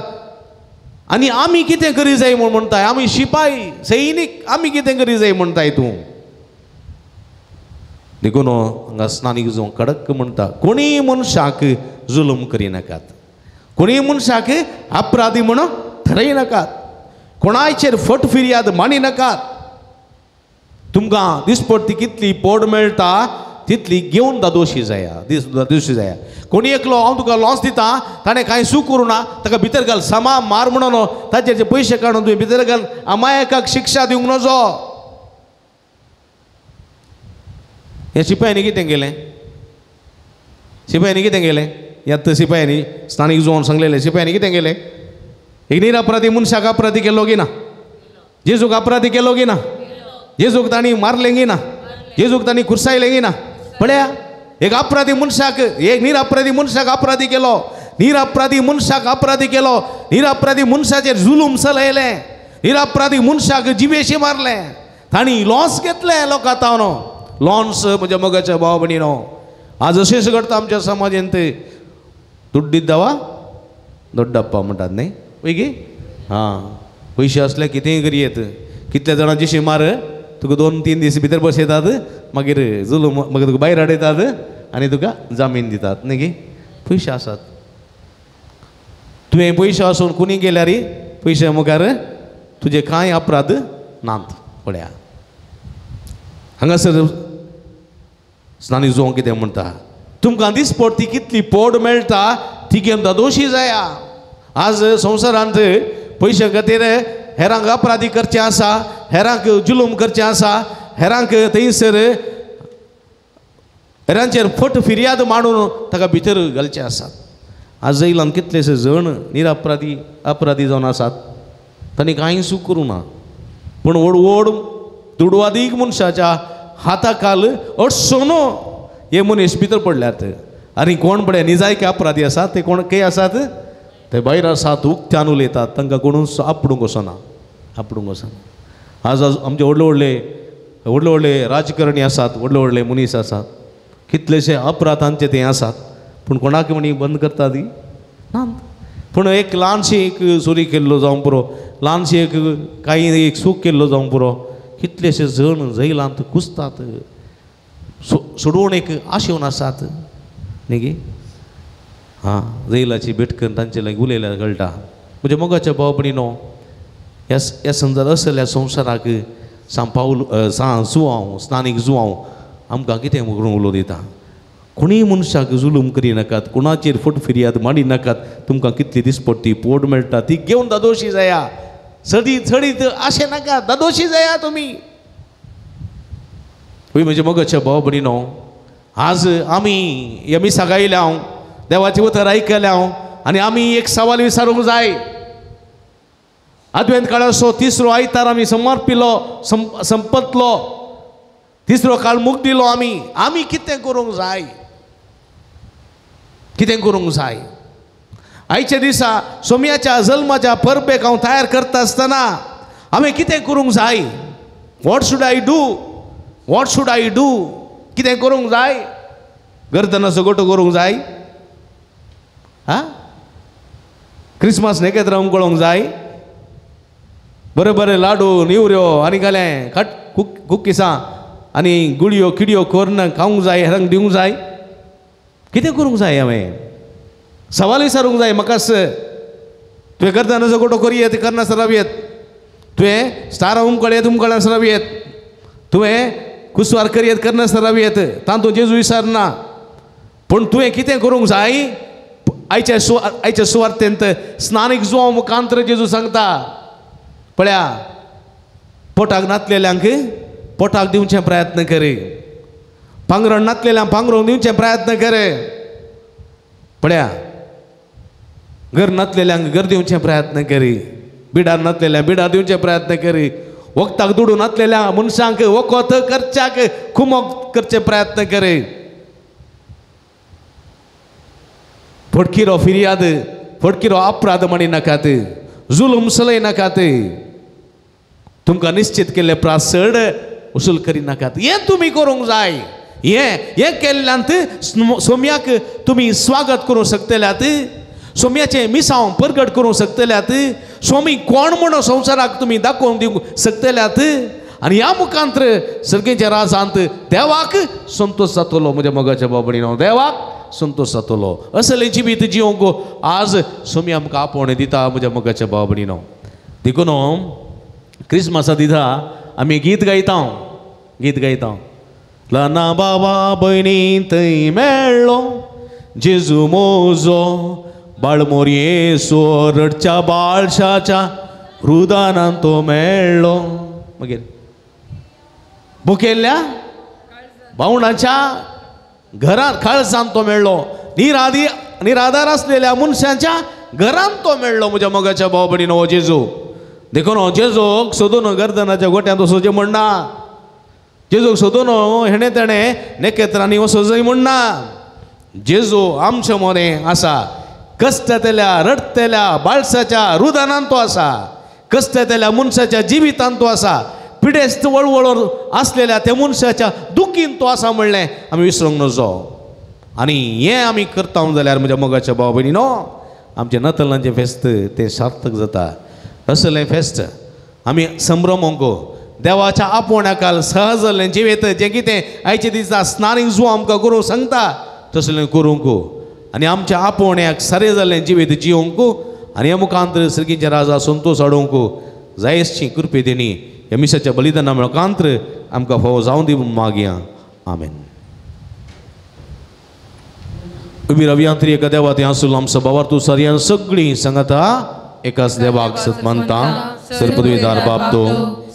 आनी आमी कितें करी जाय म्हूण म्हणटाय आमी शिपाय सैनीक आमी कितें करी जाय म्हणटाय तूं देखून हांगा स्नानीक जावं कडक म्हणटा कोणीय मनशाक जुलूम करिनाकात कोणीय मनशाक अपराधी म्हणून थरयनाकात कोणाचेर फट फिर्याद मांडिनाकात तुमकां दिसपट्टी कितली पोड मेळटा तितली घेवन दादोशी जाया दोशी जाया कोणी एकलो हांव तुका लॉस दिता ताणें कांय चूक करूं ना ताका भितर घाल समा मार म्हणून ताचेर पयशे काडून तुवें भितर घाल अमायकाक शिक्षा दिवंक नजो ह्या शिपायांनी कितें केलें शिपायांनी कितें केलें ह्या शिपायांनी स्थानीक जावन सांगलेलें शिपायांनी कितें केलें एक निरपराधी मनशाक अपराधी केलो की ना जेजूक अपराधी केलो की ना जेजूक तांणी मारलें की ना जेजूक तांणी खुर्सायलें की ना पळया एक अपराधी मनशाक एक निरपराधी मनशाक अपराधी केलो निरपराधी मनशाक अपराधी केलो निरपराधी मनशाचेर जुलूम चलयलें निरपराधी मनशाक जिवेशी मारलें तांणी लॉस घेतलें लोकां तावन लॉन्स म्हज्या मोगाच्या भाव भयणीनो आज अशेंच घडटा आमच्या समाजांत दुड्डीत दावा दोड्डप्पा म्हणटात न्ही वय गे हां पयशे आसले कितेंय करयेत कितल्या जाणांची शिमार तुका 2-3 दीस भितर बसयतात मागीर जुलूम मागीर तुका भायर हाडयतात आनी तुका जामीन दितात न्ही गे पयशे आसात तुवें पयशे आसून कोणी गेल्यार पयशे मुखार तुजे कांय अपराध नात पळया हांगासर स्नानी जों कितें म्हणटा तुमकां दिसपट्टी कितली पोड मेळटा ती घेवन दादोशी जाया आज संवसारांत पयशे खातीर हेरांक अपराधी करचें आसा हेरांक जुलूम करचें आसा हेरांक थंयसर हेरांचेर फट फिर्याद मांडून ताका भितर घालचें आसात आज जैलान कितलेशे जण निरअपराधी अपराधी जावन आसात तांणी कांय चूक करूं ना पूण व्हड व्हड दुडवादीक मनशाच्या हाताखाल अडसोन हे मनीस भितर पडल्यात आनी कोण पळय निजायके अपराधी आसात ते कोण खंय आसात ते भायर आसात उक्त्यान उलयतात तांकां कोणूच आपडूंक वचना आपडूंक वचना आज आज आमचे व्हडले व्हडले व्हडले व्हडले राजकारणी आसात व्हडले व्हडले मनीस आसात कितलेशे अपराध तांचे ते आसात पूण कोणाक म्हणी बंद करता ती ना पूण एक ल्हानशी एक चोरी केल्लो जावं पुरो ल्हानशी एक कांय एक चूक केल्लो जावं पुरो कितलेशे जण जैलांत कुसतात सोडोवन एक आशेवन आसात न्ही गे हां जैलाची भेट करून तांचे लागीं उलयल्यार कळटा म्हज्या मोगाच्या भाव भयणीनो ह्या ह्या संवसार असल्या संवसाराक सांग पावल सांग जुवांव स्नानीक जुवांव आमकां कितें करून उलो दिता कोणीय मनशाक जुलूम करिनाकात, कोणाचेर फट फिर्याद मांडी नाकात. तुमकां कितली दिसपट्टी पोट मेळटा ती घेवन दादोशी जाया, सदी चडीत आशें नाका, दादोशी जाया तुमी. हय म्हजे मोगाच्या भाव भयणीनो, आज आमी ह्या मिसाक आयल्या हांव, देवाचें उतर आयकलें हांव आनी आमी एक सवाल विचारूंक जाय. आदवेंत काळाचो तिसरो आयतार आमी समर्पिलो, संपतलो, तिसरो काळ मुक्तिलो. आमी आमी कितें करूंक जाय, कितें करूंक जाय? आयच्या दिसा सोम्याच्या जल्माच्या परबेक हांव तयार करता आसतना हांवें कितें करूंक जाय? What should I do, what should I do? कितें करूंक जाय? गर्दनाचो गोटो करूंक जाय? हा, क्रिसमस नेकेत्रां उमकळोंक जाय? बरें बरें लाडू निवऱ्यो आनी घालें खाट कुकिसां आनी गुळयो किडयो करून खावंक जाय, हेरांक दिवंक जाय? कितें करूंक जाय? हांवें सवाल विचारूंक जाय म्हाकाच. तुवें गर्दनाचो गोटो करयेत, करनासतना रावयेत, तुवें स्टारां उमकळयेत, उमकळनासतना रावयेत, तुवें कुसवार करयेत, करनासतना रावयेत, तातूंत जेजू विचारना. पूण तुवें कितें करूंक जाय? आयच्या आयच्या सुवार्तेंत स्नानीक जुवांव मुखांतर जेजू सांगता, पळया पोटाक नातलेल्यांक पोटाक दिवचे प्रयत्न करे, पांगरण नातलेल्यांक पांगरून दिवचे प्रयत्न करे, पळया घर नातलेल्यांक घर दिवचे प्रयत्न करी, बिडार नातलेल्यांक बिडार दिवचे प्रयत्न करी, वखदाक दुडू नातलेल्या मनशांक वखद करच्याक कुमक करचे प्रयत्न करे. फटकिरो फिर्याद, फटकिरो अपराध म्हणी नाकात, जुलूम चलय नाकात, तुमकां निश्चित केल्ले प्रास चड वसूल करिनाकात. हें तुमी करूंक जाय. हें हें केल्ल्यान सोम्याक तुमी स्वागत करूंक शकतल्यात, सोम्याचें मिसांव परगट करूंक शकतल्यात, स्वामी कोण म्हणून संवसाराक तुमी दाखोवन दिवंक शकतल्यात आनी ह्या मुखांतर सर्गेच्या राजांत देवाक संतोश जातलो. म्हज्या मोगाच्या बाबडीनो, देवाक संतोश जातलो. असलें जिवीत जिवंक आज स्वामी आमकां आपोवणें दिता म्हज्या मोगाच्या बाबडीनो. देखून क्रिसमसा दिसा आमी गीत गायता, गीत गायता, ल्हाना बाबा भयणी थंय मेळ्ळो जेजू मोजो, बाळमोर येसो रडच्या बाळशाच्या रुदानान तो मेळ्ळो. मागीर भुकेल्ल्या भावणाच्या घरांत काळजान तो मेळ्ळो, निराधार आसलेल्या मनशांच्या घरांत तो मेळ्ळो म्हज्या मोगाच्या भाव भयणीनो हो जेजू. देखून हो जेजूक सोदून गर्दनाच्या गोट्यांत वचोचें म्हणना, जेजूक सोदून हेणें तेणें नेकेत्रांनी वचोचें म्हणना. जेजू आमचे मोरें आसा, कश्टतल्या रडटल्या बाळसाच्या रुदानान तो आसा, कश्टतल्या मनशाच्या जिवितान तो आसा, पिडेस्त वळवळून आसलेल्या त्या मनशाच्या दुखीन तो आसा म्हणलें आमी विसरूंक नजो. आनी हें आमी करता जाल्यार म्हज्या मोगाच्या भाव भयणीनो आमचें नतलांचें फेस्त तें सार्थक जाता. असलें फेस्त आमी संभ्रमोंक देवाच्या आपोवण्याकाल सहज जाल्लें जिवीत जें कितें आयचे दिसा स्नानीक जुवां आमकां करूंक सांगता तसलें करूंक आनी आमच्या आपोवण्याक सारें जाल्लें जिवीत जिवंक आनी ह्या मुखांतर सर्गीच्या राजा संतोश हाडूंक जायसची कृपे देणी ह्या मिसाच्या बलिदाना मुखांतर आमकां फावो जावं दी मागया. आमेन. उबी रावया तरी एका देवा थंय आसून आमचो बाबार तूं सारयान सगळीं सांगता एकाच देवाक सत मानता, सर्पदवीदार बाप तो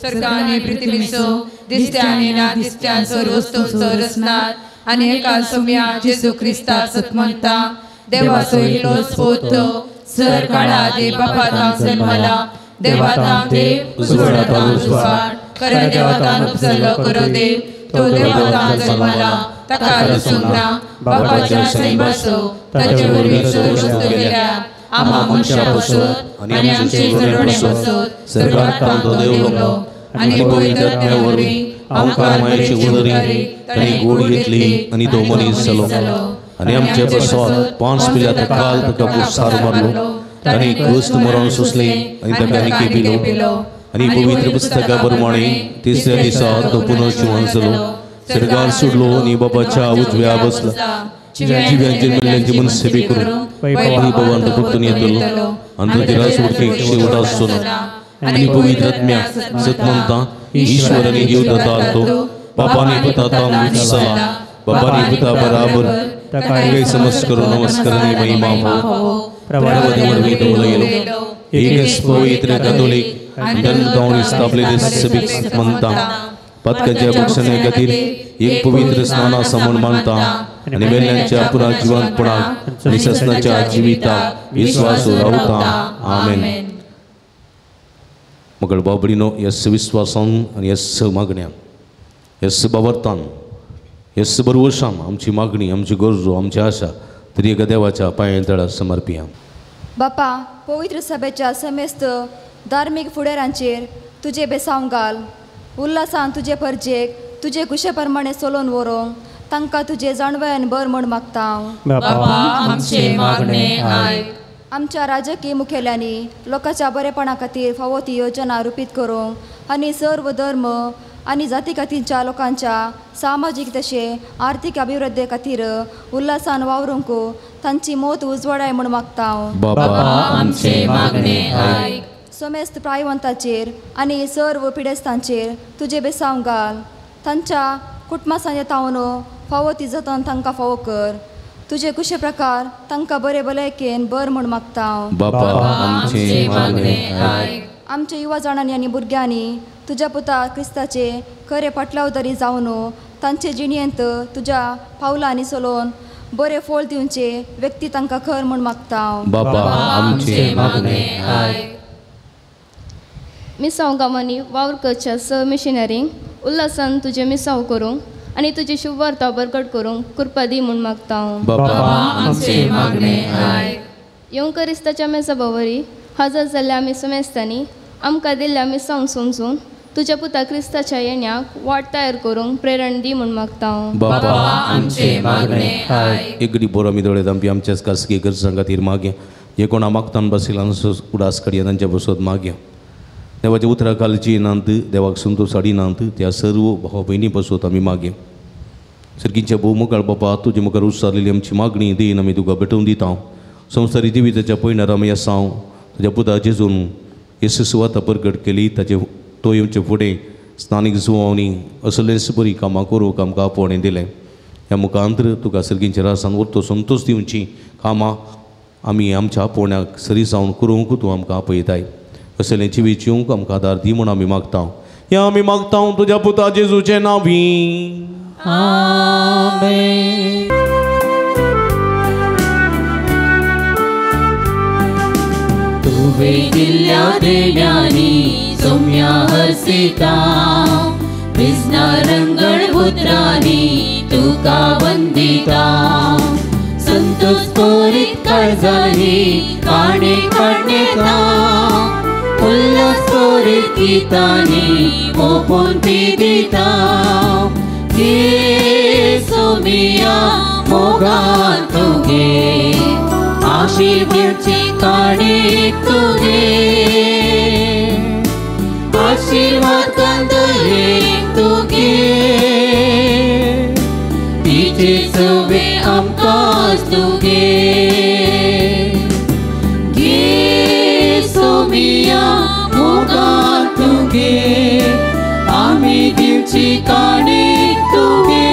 स्वर्गाने पृथ्वीचो दिसत्या आनी ना दिसत्या सर्व वस्तूंचो रचणार आनी एका सोम्या जेजू क्रिस्ता सत मानता, देवाचो इल्लोच पूत सर काळा आदी बापातान जल्मला, देवातान देव उजवाडातान उजवाड, खऱ्या देवातान उपजल्लो खरो देव, तो देवातान जल्मला, ताका रचूंक ना, बापाच्या सैमाचो ताचे वरवीं सर्व वस्तू केल्या, आम्हा मनशां पासून आनी आमचे जडवणे पासून सर्गांत तो देंवलो आनी पवित्र आत्म्या वरवीं आमकां मायेची उदरी ताणें गोड घेतली आनी तो मनीस जालो आनी आमचे पासत 5 पिलात काल ताका पुरसार मारलो, ताणें क्रूस मरण सोंसलें आनी ताका निके पिलो आनी पवित्र पुस्तका प्रमाणे तिसऱ्या दिसा तो पुनर्जिवन जालो, सर्गार सोडलो आनी बाबाच्या उजव्या बसला, जिव्यांचे मेल्ल्यांची मनसेवी करून भगवान तो परतून येतलो आनी तो तिरा सोडके शेवट आसचो ना आनी पवित्र आत्म्या सत मानता ईश्वर आनी जीव दाता तो बापानी पुता विसला, बापानी पुता बराबर ताका समज करून नमस्कार आनी महिमा फावो. प्रभु वरवीं उलयलो एकच पवित्र कॅथोलिक धर्म स्थापलेले सभेक मानता. पातकांच्या बक्षणे खातीर एक पवित्र स्नाना समून मानता आनी मेल्ल्यांच्या पुनर्जिवंतपणाक आनी ससनाच्या जिविताक विश्वास रावता. आमेन. मगळ बाबडीनो यस विश्वासान आनी यस मागण्यान यस बाबरतान यस बरवशान आमची मागणी आमची गरजो आमची आशा तरी एका देवाच्या पांया तळा समर्पिया. बापा पवित्र सभेच्या समेस्त धार्मीक फुडारांचेर तुजे बेसांव घाल. उल्हासान तुजे परजेक तुजे कुशे प्रमाणे चलोवन व्हरूंक तांकां तुजे जाणवयान बर म्हूण मागता. बापा आमचें मागणें आयक. आमच्या राजकीय मुखेल्यांनी लोकांच्या बरेपणा खातीर फावो ती योजना रुपीत करूंक आनी सर्व धर्म आनी जाती खातीरच्या लोकांच्या सामाजीक तशें आर्थीक अभिवृद्धी खातीर उल्हासान वावरूंक तांची मोत उजवाडाय म्हूण मागता. बापा आमचें मागणें आयक. समेस्त प्रायवंताचेर आनी सर्व पिडेस्तांचेर तुजे बेसांव घाल. तांच्या कुटुंबा तावन फावो ती जतन तांकां फावो कर. तुजे कुशे प्रकार तांकां बरे भलायकेन बर म्हूण मागता. बापा आमचें मागणें आयक. आमच्या युवा जाणांनी आनी भुरग्यांनी तुज्या पुता क्रिस्ताचे खरे पाटलावदारी जावन तांचे जिणेंत तुज्या पावलांनी चलोवन बरे फळ दिवचे व्यक्ती तांकां खर म्हूण मागता. बापा आमचें मागणें आयक. मिसांव गांवांनी वावर करच्या स मिशनरींक उल्हासान तुजें मिसांव करूंक आनी तुजी शुभवार्ता बरगट करूंक कृपा दी म्हूण मागता. बापा आमचें मागणें आयक. येवंक क्रिस्ताच्या मेजाबावरी हजर जाल्ल्या आमी समेस्तांनी आमकां दिल्ल्या मिसांव समजून तुज्या पुता क्रिस्ताच्या येण्याक वाट तयार करूंक प्रेरण दी म्हूण मागता. बापा आमचें मागणें आयक. एक गडी बरो आमी दोळे धांपी आमच्याच खासगी गरजां खातीर मागया. हे कोणा मागतान बशिल्ल्यान उडास काडया तांच्या बसत मागया. देवाच्या उतरा कालची नात देवाक संतोष हाडिनात त्या सर्व भाव भयणी बसत आमी मागया. सर्गीच्या भोव मुखार बापा तुजे मुखार उच्चारलेली आमची मागणी देन आमी तुका भेटोवन दिता. संवसारी जिविताच्या पयणार आमी आसा. तुज्या पुता जेजून येसू सुवाता परगट केली ताचे तो येवचे फुडें स्नानीक जुवावनी असलेंच बरी कामां करूंक आमकां आपोवणें दिलें. ह्या मुखांतर तुका सर्गींच्या रासान उरतो संतोष दिवची कामां आमी आमच्या आपोवण्याक सरी जावन करूंक तूं आमकां आपयताय. असलें जिवीत जिवंक आमकां आदार दी म्हूण आमी मागता. ह्या आमी मागता तुज्या पुता जेजूचें नांवी. आमेन. तुवें दिल्ल्या देण्यांनी सोम्या हर्षिता विस्ना रंगण उतरांनी तुका वंदिता. संतोष कोरीत काळजांनी काणे काडणेता उल्हास कोरीत गितांनी मोपून ती दिता. घे सोमिया मोगान तुगे आशीर्वादची काणी तुगे आशीर्वाद कंदये तुगे तिचे सवे आमकां तुगे. घे सोमिया मोगान तुगे आमी दिवची काणी तुगे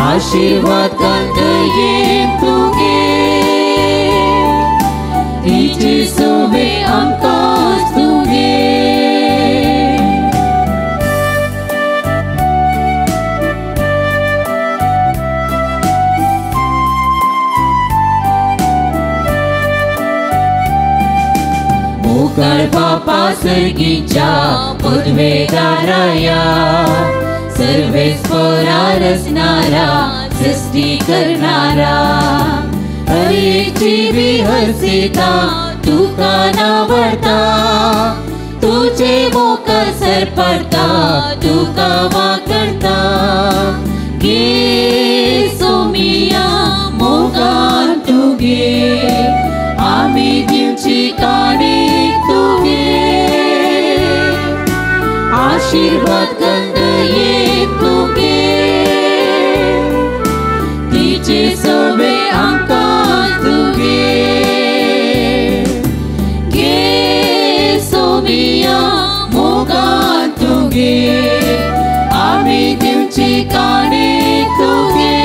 आशीर्वाद कंदये तुगे तिचे सवे आमकां तुगे. मुखार बापा सर्गीच्या पदवेदाराया सर्वेस्परा रचणारा सृष्टी करणारा हरेची विहर्षिता तुका नावडता तुझे मुखार सरपडता तुका वाकडता. घे सोमिया मोगान तुगे आमी दिवची काणी तुगे आशीर्वाद कंदये तुगे तिचे सवे आमकां तुगे. घे सोमिया मोगान तुगे आमी दिवची काणी तुगे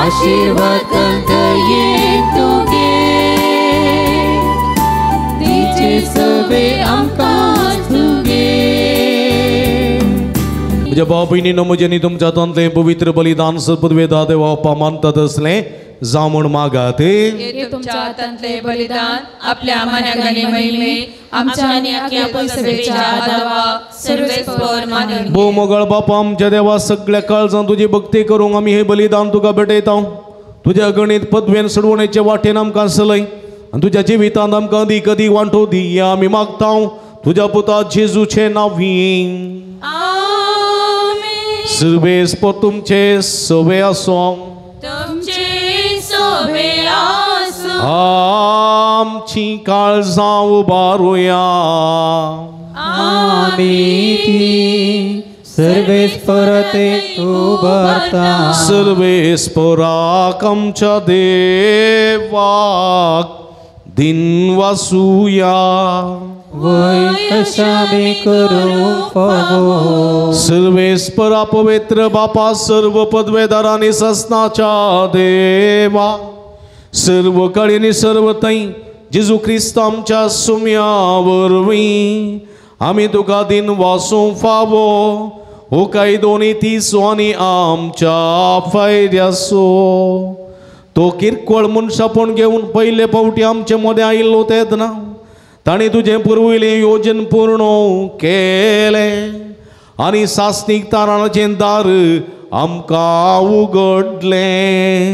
आशीर्वाद घालतये तुगे तिचे सवे आमकां तुगे. म्हज्या भाव भयणीनो, म्हजें न्ही तुमच्या हातांतलें पवित्र बलिदान सदपदवेदा देवा मानतात असलें जावं म्हूण मागात. तुमच्या हातांतले बलिदान आपल्या मान्याक आनी महिमे आमच्या आनी आख्या परिसभेच्या आदावा सर्वेस्पर मानून. भोव मोगाळ बापा आमच्या देवा, सगळ्या काळजान तुजी भक्ती करूंक आमी हें बलिदान तुका भेटयता. तुज्या गणीत पदवेन सोडवणेचे वाटेन आमकां सलय आनी तुज्या जिवितांत आमकां अदीक अदीक वांटो दी आमी मागता तुज्या पुता जेजूचे नांवी. सर्वेस्पर तुमचे सवे आसूं. आमची काळजां उबारुया. आमी ती सर्वेस्पराते उबारता. सर्वेस्पराक आमच्या देवाक दिनवासुया. वय तशें आमी करूंक फावो. सर्वेस्परा पवित्र बापा, सर्व पदवेदारांनी ससनाच्या देवा, सर्व काळी सर्व थंय जेजू क्रिस्त आमच्या सुम्या वरवीं आमी तुका दिन वासूंक फावो. हो कायदो नीतीचो आनी आमच्या फायद्याचो. तो किरकोळ मनशापण घेवन पयले फावटी आमचे मदें आयिल्लो तेन्ना ताणें तुजें पुर्विल्लें योजन पूर्ण केलें आनी सासणीक ताराचें दार आमकां उगडलें.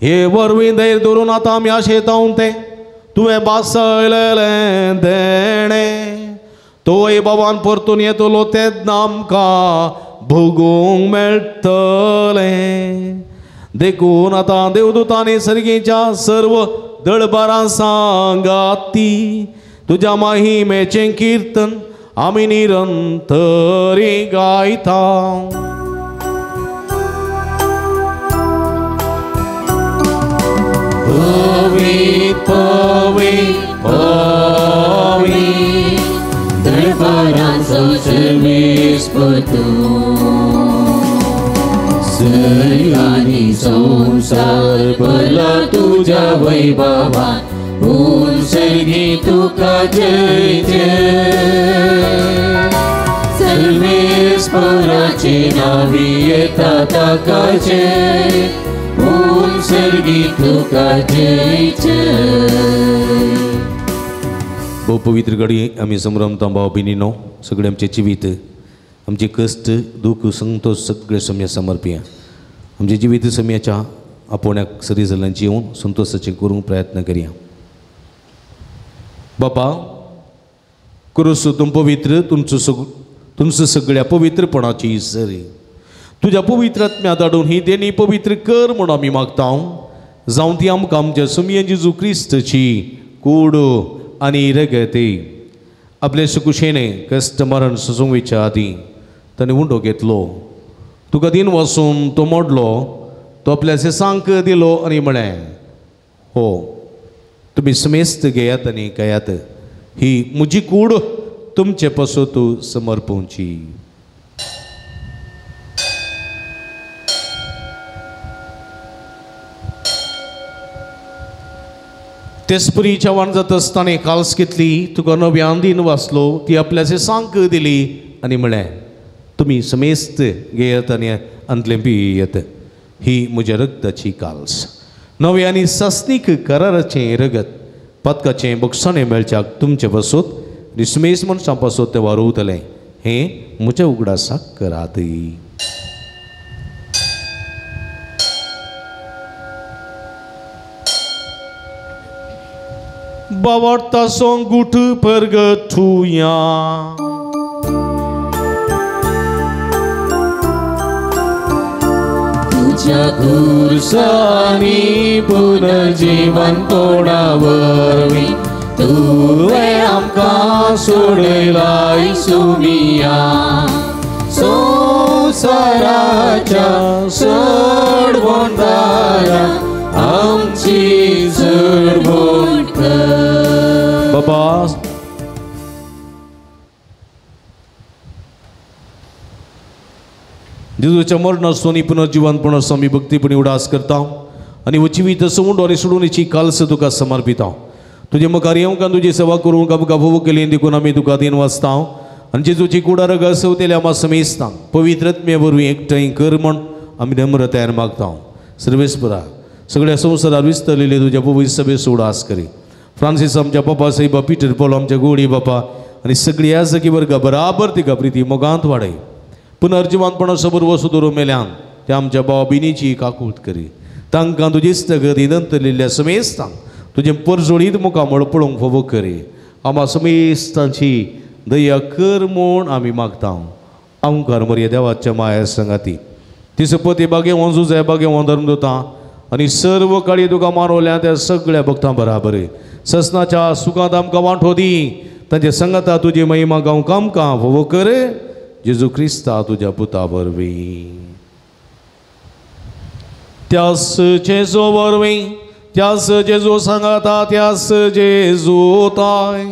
हे वरवीं धैर्य धरून आतां आमी आशेता तें तुवें भासयलेलें देणें तोय बाबान परतून येतलो तेन्ना आमकां भोगूंक मेळटलें. देखून आतां देवदूतांनी सर्गीच्या सर्व दळबारां सांगाती तुज्या महिमेचें किर्तन आमी निरंतरी गायता. पवी पवी पवी दरबारांचो सर्वेस्पर तूं, सर्गानी संवसार भरला तुज्या वैभवान, ऊन सर्गी तुका जय जय. सर्वेस्पराचे नांवी येता ताका जय, ऊन सर्गी तुका जय जय. भोव पवित्र घडी आमी संभ्रमता भाव भयणीनो, सगळें आमचें जिवीत, आमचें कश्ट दुख्ख संतोश सगळें सम्या समर्पया. आमचें जिवीत सम्याच्या आपोवण्याक सरी जाल्ल्यान जिवन संतोशाचें करूंक प्रयत्न करया. बापा क्रुस तूं पवित्र, तुमचो सगळ्या पवित्रपणाची सरी तुज्या पवित्र आत्म्या धाडून ही देणी पवित्र कर म्हूण आमी मागता. जावं ती आमकां आमच्या सुमये जेजू क्रिस्तची कूड आनी रगती. आपले सुकुशेने कश्ट मरण सोसूंक वयच्या आदीं ताणें उंडो घेतलो, तुका दिन वसून तो मोडलो, तो आपल्या सेसांक दिलो आनी म्हळें, हो तुमी समेस्त घेयात आनी खायात, ही म्हजी कूड तुमचे पासत समर्पणची. तेसपुरी चव्हाण जाता आसतना काल्स घेतली, तुका नव्यान दिन वाचलो, ती आपल्या सेसांक दिली आनी म्हळें, तुमी समेस्त घेयात आनी अंतलें पियेत, ही म्हज्या रगताची काल्स, नवे आनी सासणीक कराराचें रगत, पदकाचें बक्षाणें मेळच्याक तुमचे पासत आनी समेस्त मनशां पासत तें वारोवतलें, हें म्हज्या उगडासाक करात. बावडता सोंगूट परगटुया. तुझ्या खुर्सानी पुनर्जीवन कोणावरवी तुवें आमकां सोडयलाय सुमिया, संवसाराच्या सोडवणदारा आमची सोडवण कर. बाबा जेजूच्या मरणाचो आनी पुनर्जिवनपणाचो आमी भक्तीपणी उडास करता आनी जिवीत सवंड आनी सोडूनची कालस तुका समर्पिता. तुजे मुखार येवंक आनी तुजी सेवा करूंक आमकां भोव केली देखून आमी तुका दिन वाचता आनी जेजूची कुडार घसवतेल्या आमा समेस्तांक पवित्र आत्म्या वरवीं एकठांय कर म्हण आमी नम्रतायेन मागता. सर्वेस्परा सगळ्या संवसारार विस्तरलेले तुज्या पवित्र सभेचो उडास करी. फ्रांसीस आमच्या बापा साहेबा, पिटर पॉल आमच्या गोडी बापा आनी सगळी ह्या सखी वर्गा बराबर तिका प्रिती मोगांत वाडय. पुनर्जिवनपणा सबूर वसू दवरून मेल्यान त्या आमच्या भाव भयणीची काकूत करी. तांकां तुजी स्थगती नंतरलेल्या समेस्तांक तुजें परजोळीत मुखामळ पळोवंक फावो करी. आमा समेस्तांची दया कर म्हूण आमी मागता. आमकार मरया देवाच्या माया संगाती तिसो पती बागे वंजू बागे धर्म दिता आनी सर्व काळी तुका मानवल्या त्या सगळ्या भक्तां बराबर ससनाच्या सुखांत आमकां वांटो दी. तांचे संगाता तुजी महिमा गावंक आमकां फावो कर. जेजू क्रिस्ता तुज्या पुता वरवीं. त्यास जेजू वरवीं, त्यास जेजू सांगाता, त्यास जेजू ताय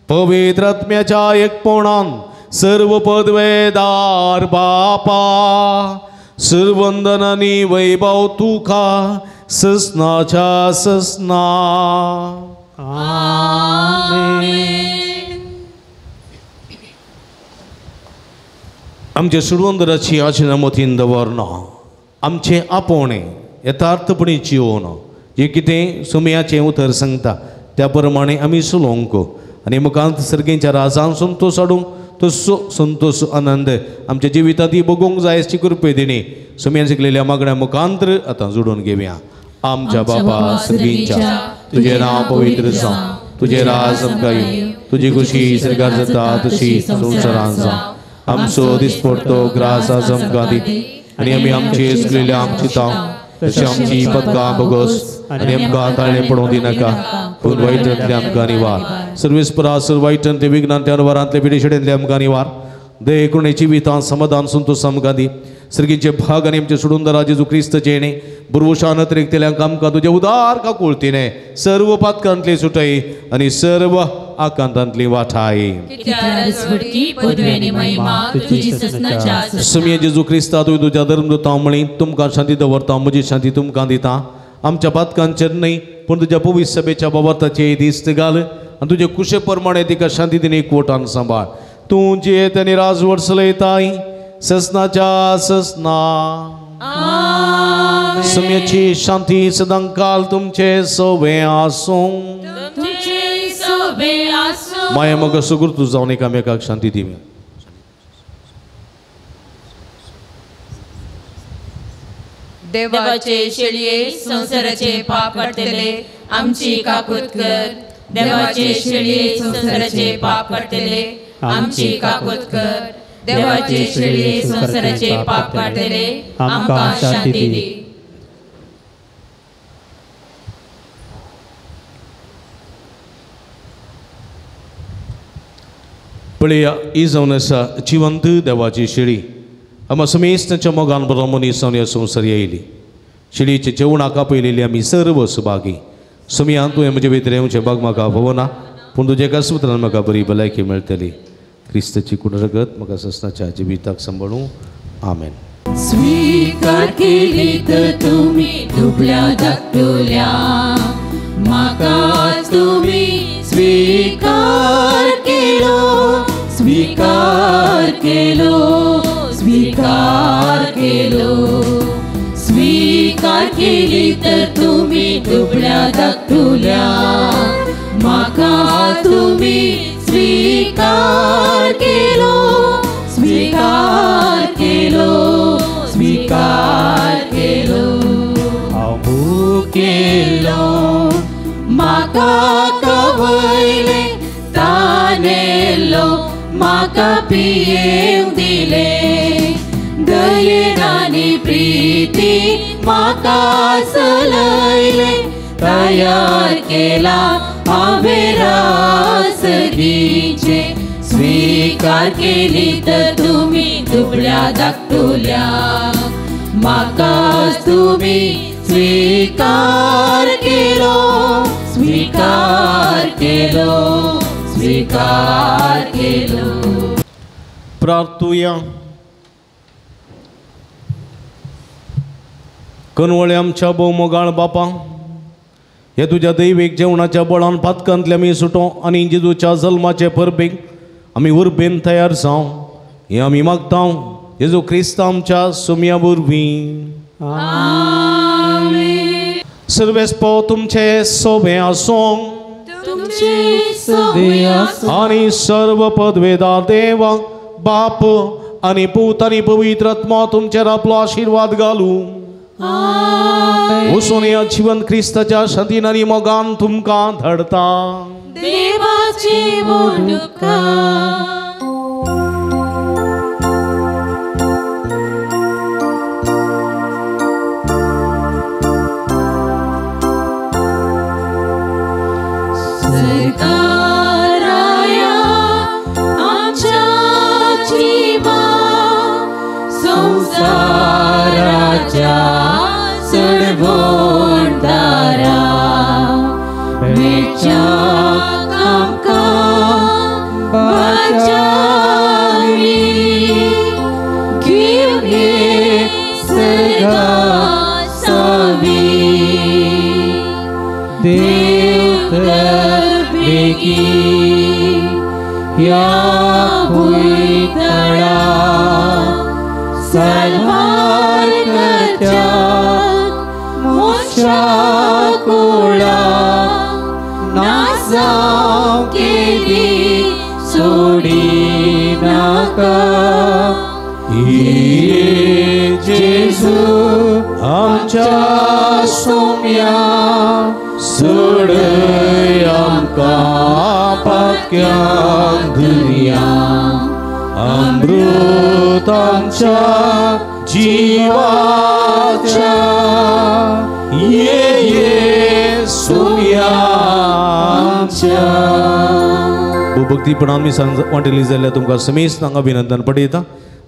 पवित्र आत्म्याच्या एकपणान सर्व पदवेदार बापा सर्वंदनानी वैभव तुका ससनाच्या ससना. आमच्या सुडवंदराची आचना मतीन दवरना, आमचें आपोवणें यथार्थपणी जिवना, जें कितें सुमयाचें उतर सांगता त्या प्रमाणे आमी चलोवंक आनी मुखांत सर्गेच्या राजान संतोश हाडूंक तसो संतोश आनंद आमच्या जिवितांत बगोवंक जाय अशी कृपे दिणी सुमयान शिकलेल्या मागण्या मुखांतर आतां जोडून घेवया. आमच्या बापा सर्गींच्या तुजें नांव पवित्र जावं, तुजें राज आमकां येवं, तुजी खुशी सर्गार जाता तशी संवसारांत जावं. आमचो दिसपडतो ग्रास आज आमकां दी आनी आमी आमची चुकलेल्या आमची ताव तशी आमची पदकां बगस आनी आमकां ताळें पडोवंक दिनाका, पूण वायटांतले आमकां निवार. सर्वेस्परा सर वायटांतले विघ्नांतले अनवरांतले पिडेशेडेंतले आमकां निवार. दये करुणे जिवितांत समाधान संतोश आमकां दी. सर्गीचे भाग आनी आमचे सोडून जेजू क्रिस्तचे येणे बुरवशान अतिरिक्तल्यांक आमकां तुजे उदार काकुळतीने सर्व पातकांतली सुटय आनी सर्व आकांतांतली वाठाय. समिया जेजू क्रिस्ता तुवें तुज्या धर्मदूतां म्हळी तुमकां शांती दवरता, म्हजी शांती तुमकां दिता. आमच्या पातकांचेर न्हय पूण तुज्या पवित्र सभेच्या बाबताचे दिस्त घाल आनी तुजे कुशे प्रमाणे तिका शांती दिनी एकवटान सांबाळ. तूं जियेत आनी राजवट चलयताय ससनाच्या ससना. समयाची शांती सदांकाल तुमचे सोबे आसूं. माया मग सुगूर तूं जावन एकामेकाक शांती दिवया. देवाचे शेळये संवसाराचे पाप काडटले आमची काकूत कर. देवाचे शेळये संवसाराचे पाप काडटले आमची काकूत कर. देवाचे शेळये संवसाराचे पाप काडटले आमकां शांती दी. पळया ही जावन आसा जिवंत देवाची शेळी. आमा समेस्तांच्या मोगान बरो मनीस जावन ह्या संवसार येयली. शेळीचे जेवणाक आपयलेली आमी सर्व सुभागी. समियान तुवें म्हजे भितर येवचें बाग म्हाका फावना, पूण तुज्या एका सुत्रान म्हाका बरी भलायकी मेळटली. क्रिस्ताची कुड रगत म्हाका ससनाच्या जिविताक सांबाळूं. आमेन. स्वीकार केली तर तुमी दुबळ्या धाकटुल्या म्हाका तुमी स्वीकार केलो, स्वीकार केलो, स्वीकार केलो. स्वीकार केली तर तुमी दुबळ्या धाकटुल्या म्हाका तुमी स्वीकार केलो, स्वीकार केलो, स्वीकार केलो. हांव भुकेल्लो म्हाका कवयलें, तानेल्लो म्हाका पियेवंक दिलें. दयेन आनी प्रिती म्हाका सलयलें, तयार केला हांवें रास दिचें. स्वीकार केली तर तुमी दुबळ्या धाकटुल्या म्हाका तुमी स्वीकार केलो, स्वीकार केलो, स्वीकार केलो. प्रार्थुया. कनवळे आमच्या भोव मोगाळ बापा, हे तुज्या दैवीक जेवणाच्या बळान पातकांतले आमी सुटो आनी जेजूच्या जल्माचे परबेक आमी उर्बेन तयार जावं हें आमी मागता जेजू क्रिस्त आमच्या सुमया वरवीं. सर्वेस्पो तुमचे सोबे आसूं आनी सर्व पदवेदार देवा बाप आनी पूत आनी पवित्र आत्मा तुमचेर आपलो आशिर्वाद घालूं. वचून ह्या जिवन क्रिस्ताच्या शांतीन आनी मोगान तुमकां धाडता. देवाची सरकाराया आमच्या जीवा संसाराच्या सडवणदारा मेच्या आमकां बाचावी घेवन ये सर्गा सावी देव तर बेगी ह्या भुंयतळा सलवार करच्याक मनशा कुळा नाजावं केदी सोडिनाका. ये जेजू आमच्या सोम्या सोडय आमकां पाक्यांक धुया अमृत आमच्या जिवाच्या ये ये सोम्या आमच्या. भक्तीपणान मी वांटेली जाल्यार तुमकां समेस्तांक अभिनंदन पडयता.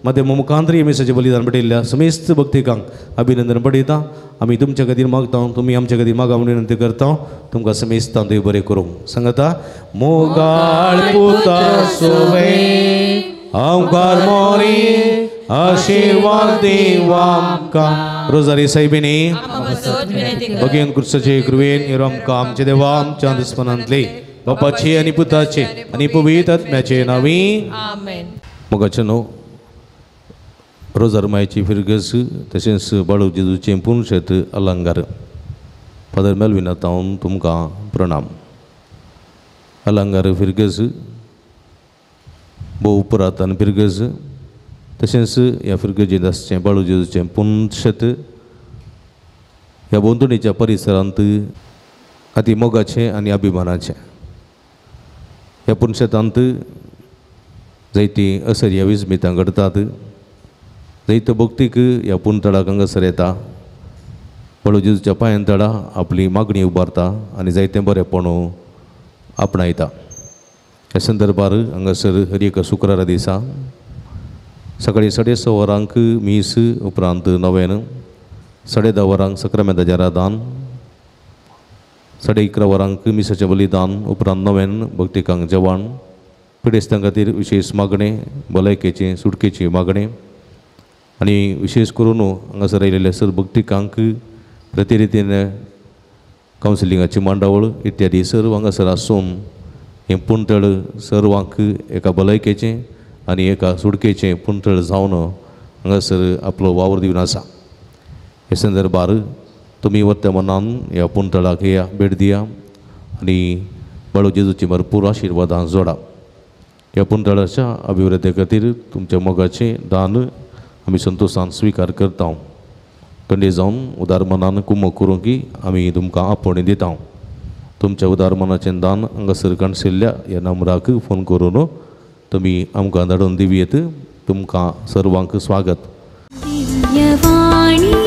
मध्य मुखांतरी मिसाचें बलिदान पडयल्ल्या समेस्त भक्तिकांक अभिनंदन पडयता. आमी तुमच्या खातीर मागता, तुमी आमच्या खातीर मागा म्हूण विनंती करता. तुमकां समेस्तांक देव बरें करूं. सांगता मोगाळ पुता सोवे आमकार मोरी आशिर्वाद देव आमकां. रोजारी सायबिणी भगेन क्रिस्ताचे कृपेन आमकां आमचे देवा आमच्या दुस्मनांतले बापाचे आनी पुताचे आनी पवित्र आत्म्याचे नांवी आमेन. मोगाचे न्हू रोजार मायची फिरगस तशेंच बाळू जेजूचें पुनशेत अलंकार फादर मेलविना तावन तुमकां प्रणाम. अलंकार फिरगस भोव पुरातन फिरगस तशेंच ह्या फिरगजेंत आसचें बाळू जेजूचें पुनशेत ह्या भोंवतणीच्या परिसरांत अती मोगाचें आनी अभिमानाचें. ह्या पुनशेतांत जायतीं असर ह्या विस्मितां घडतात. जैत भक्तीक ह्या पुनतळाक हांगासर येता, बाळू जेजूच्या पांयान तळा आपली मागणी उबारता आनी जायतें बरेंपण आपणायता. ह्या संदर्भार हांगासर हर एका शुक्रारा दिसा सकाळीं 6:30 वरांक मीस, उपरांत नवेन 10:30 वरांक सक्रामेंताचें रादान, 11:30 वरांक मिसाचें बलिदान, उपरांत नवेन भक्तिकांक जेवण, पिडेस्तां खातीर विशेश मागणें, भलायकेचें सुटकेची मागणें आनी विशेश करून हांगासर आयिल्ले सर भक्तिकांक प्रतिरितीन कावन्सिलिंगाची मांडावळ इत्यादी सर्व हांगासर आसून हें पुणतळ सर्वांक एका भलायकेचें आनी एका सुटकेचें पुणतळ जावन हांगासर आपलो वावर दिवन आसा. हे संदर्भार तुमी वत्या मनान ह्या पुणतळाक या भेट दिया आनी बाळू जेजूची भरपूर आशिर्वादां जोडा. ह्या पुणतळाच्या अभिवृद्धी खातीर तुमच्या मोगाचें दान आमी संतोशान स्विकार करता. कंडे जावन उदार मनान कुमक करूंक की आमी तुमकां आपोवणें दिता. तुमच्या उदार मनाचें दान हांगासर काणशिल्ल्या ह्या नंबराक फोन करून तुमी आमकां धाडून दिवयेत. तुमकां सर्वांक स्वागत. दिव्यवाणी.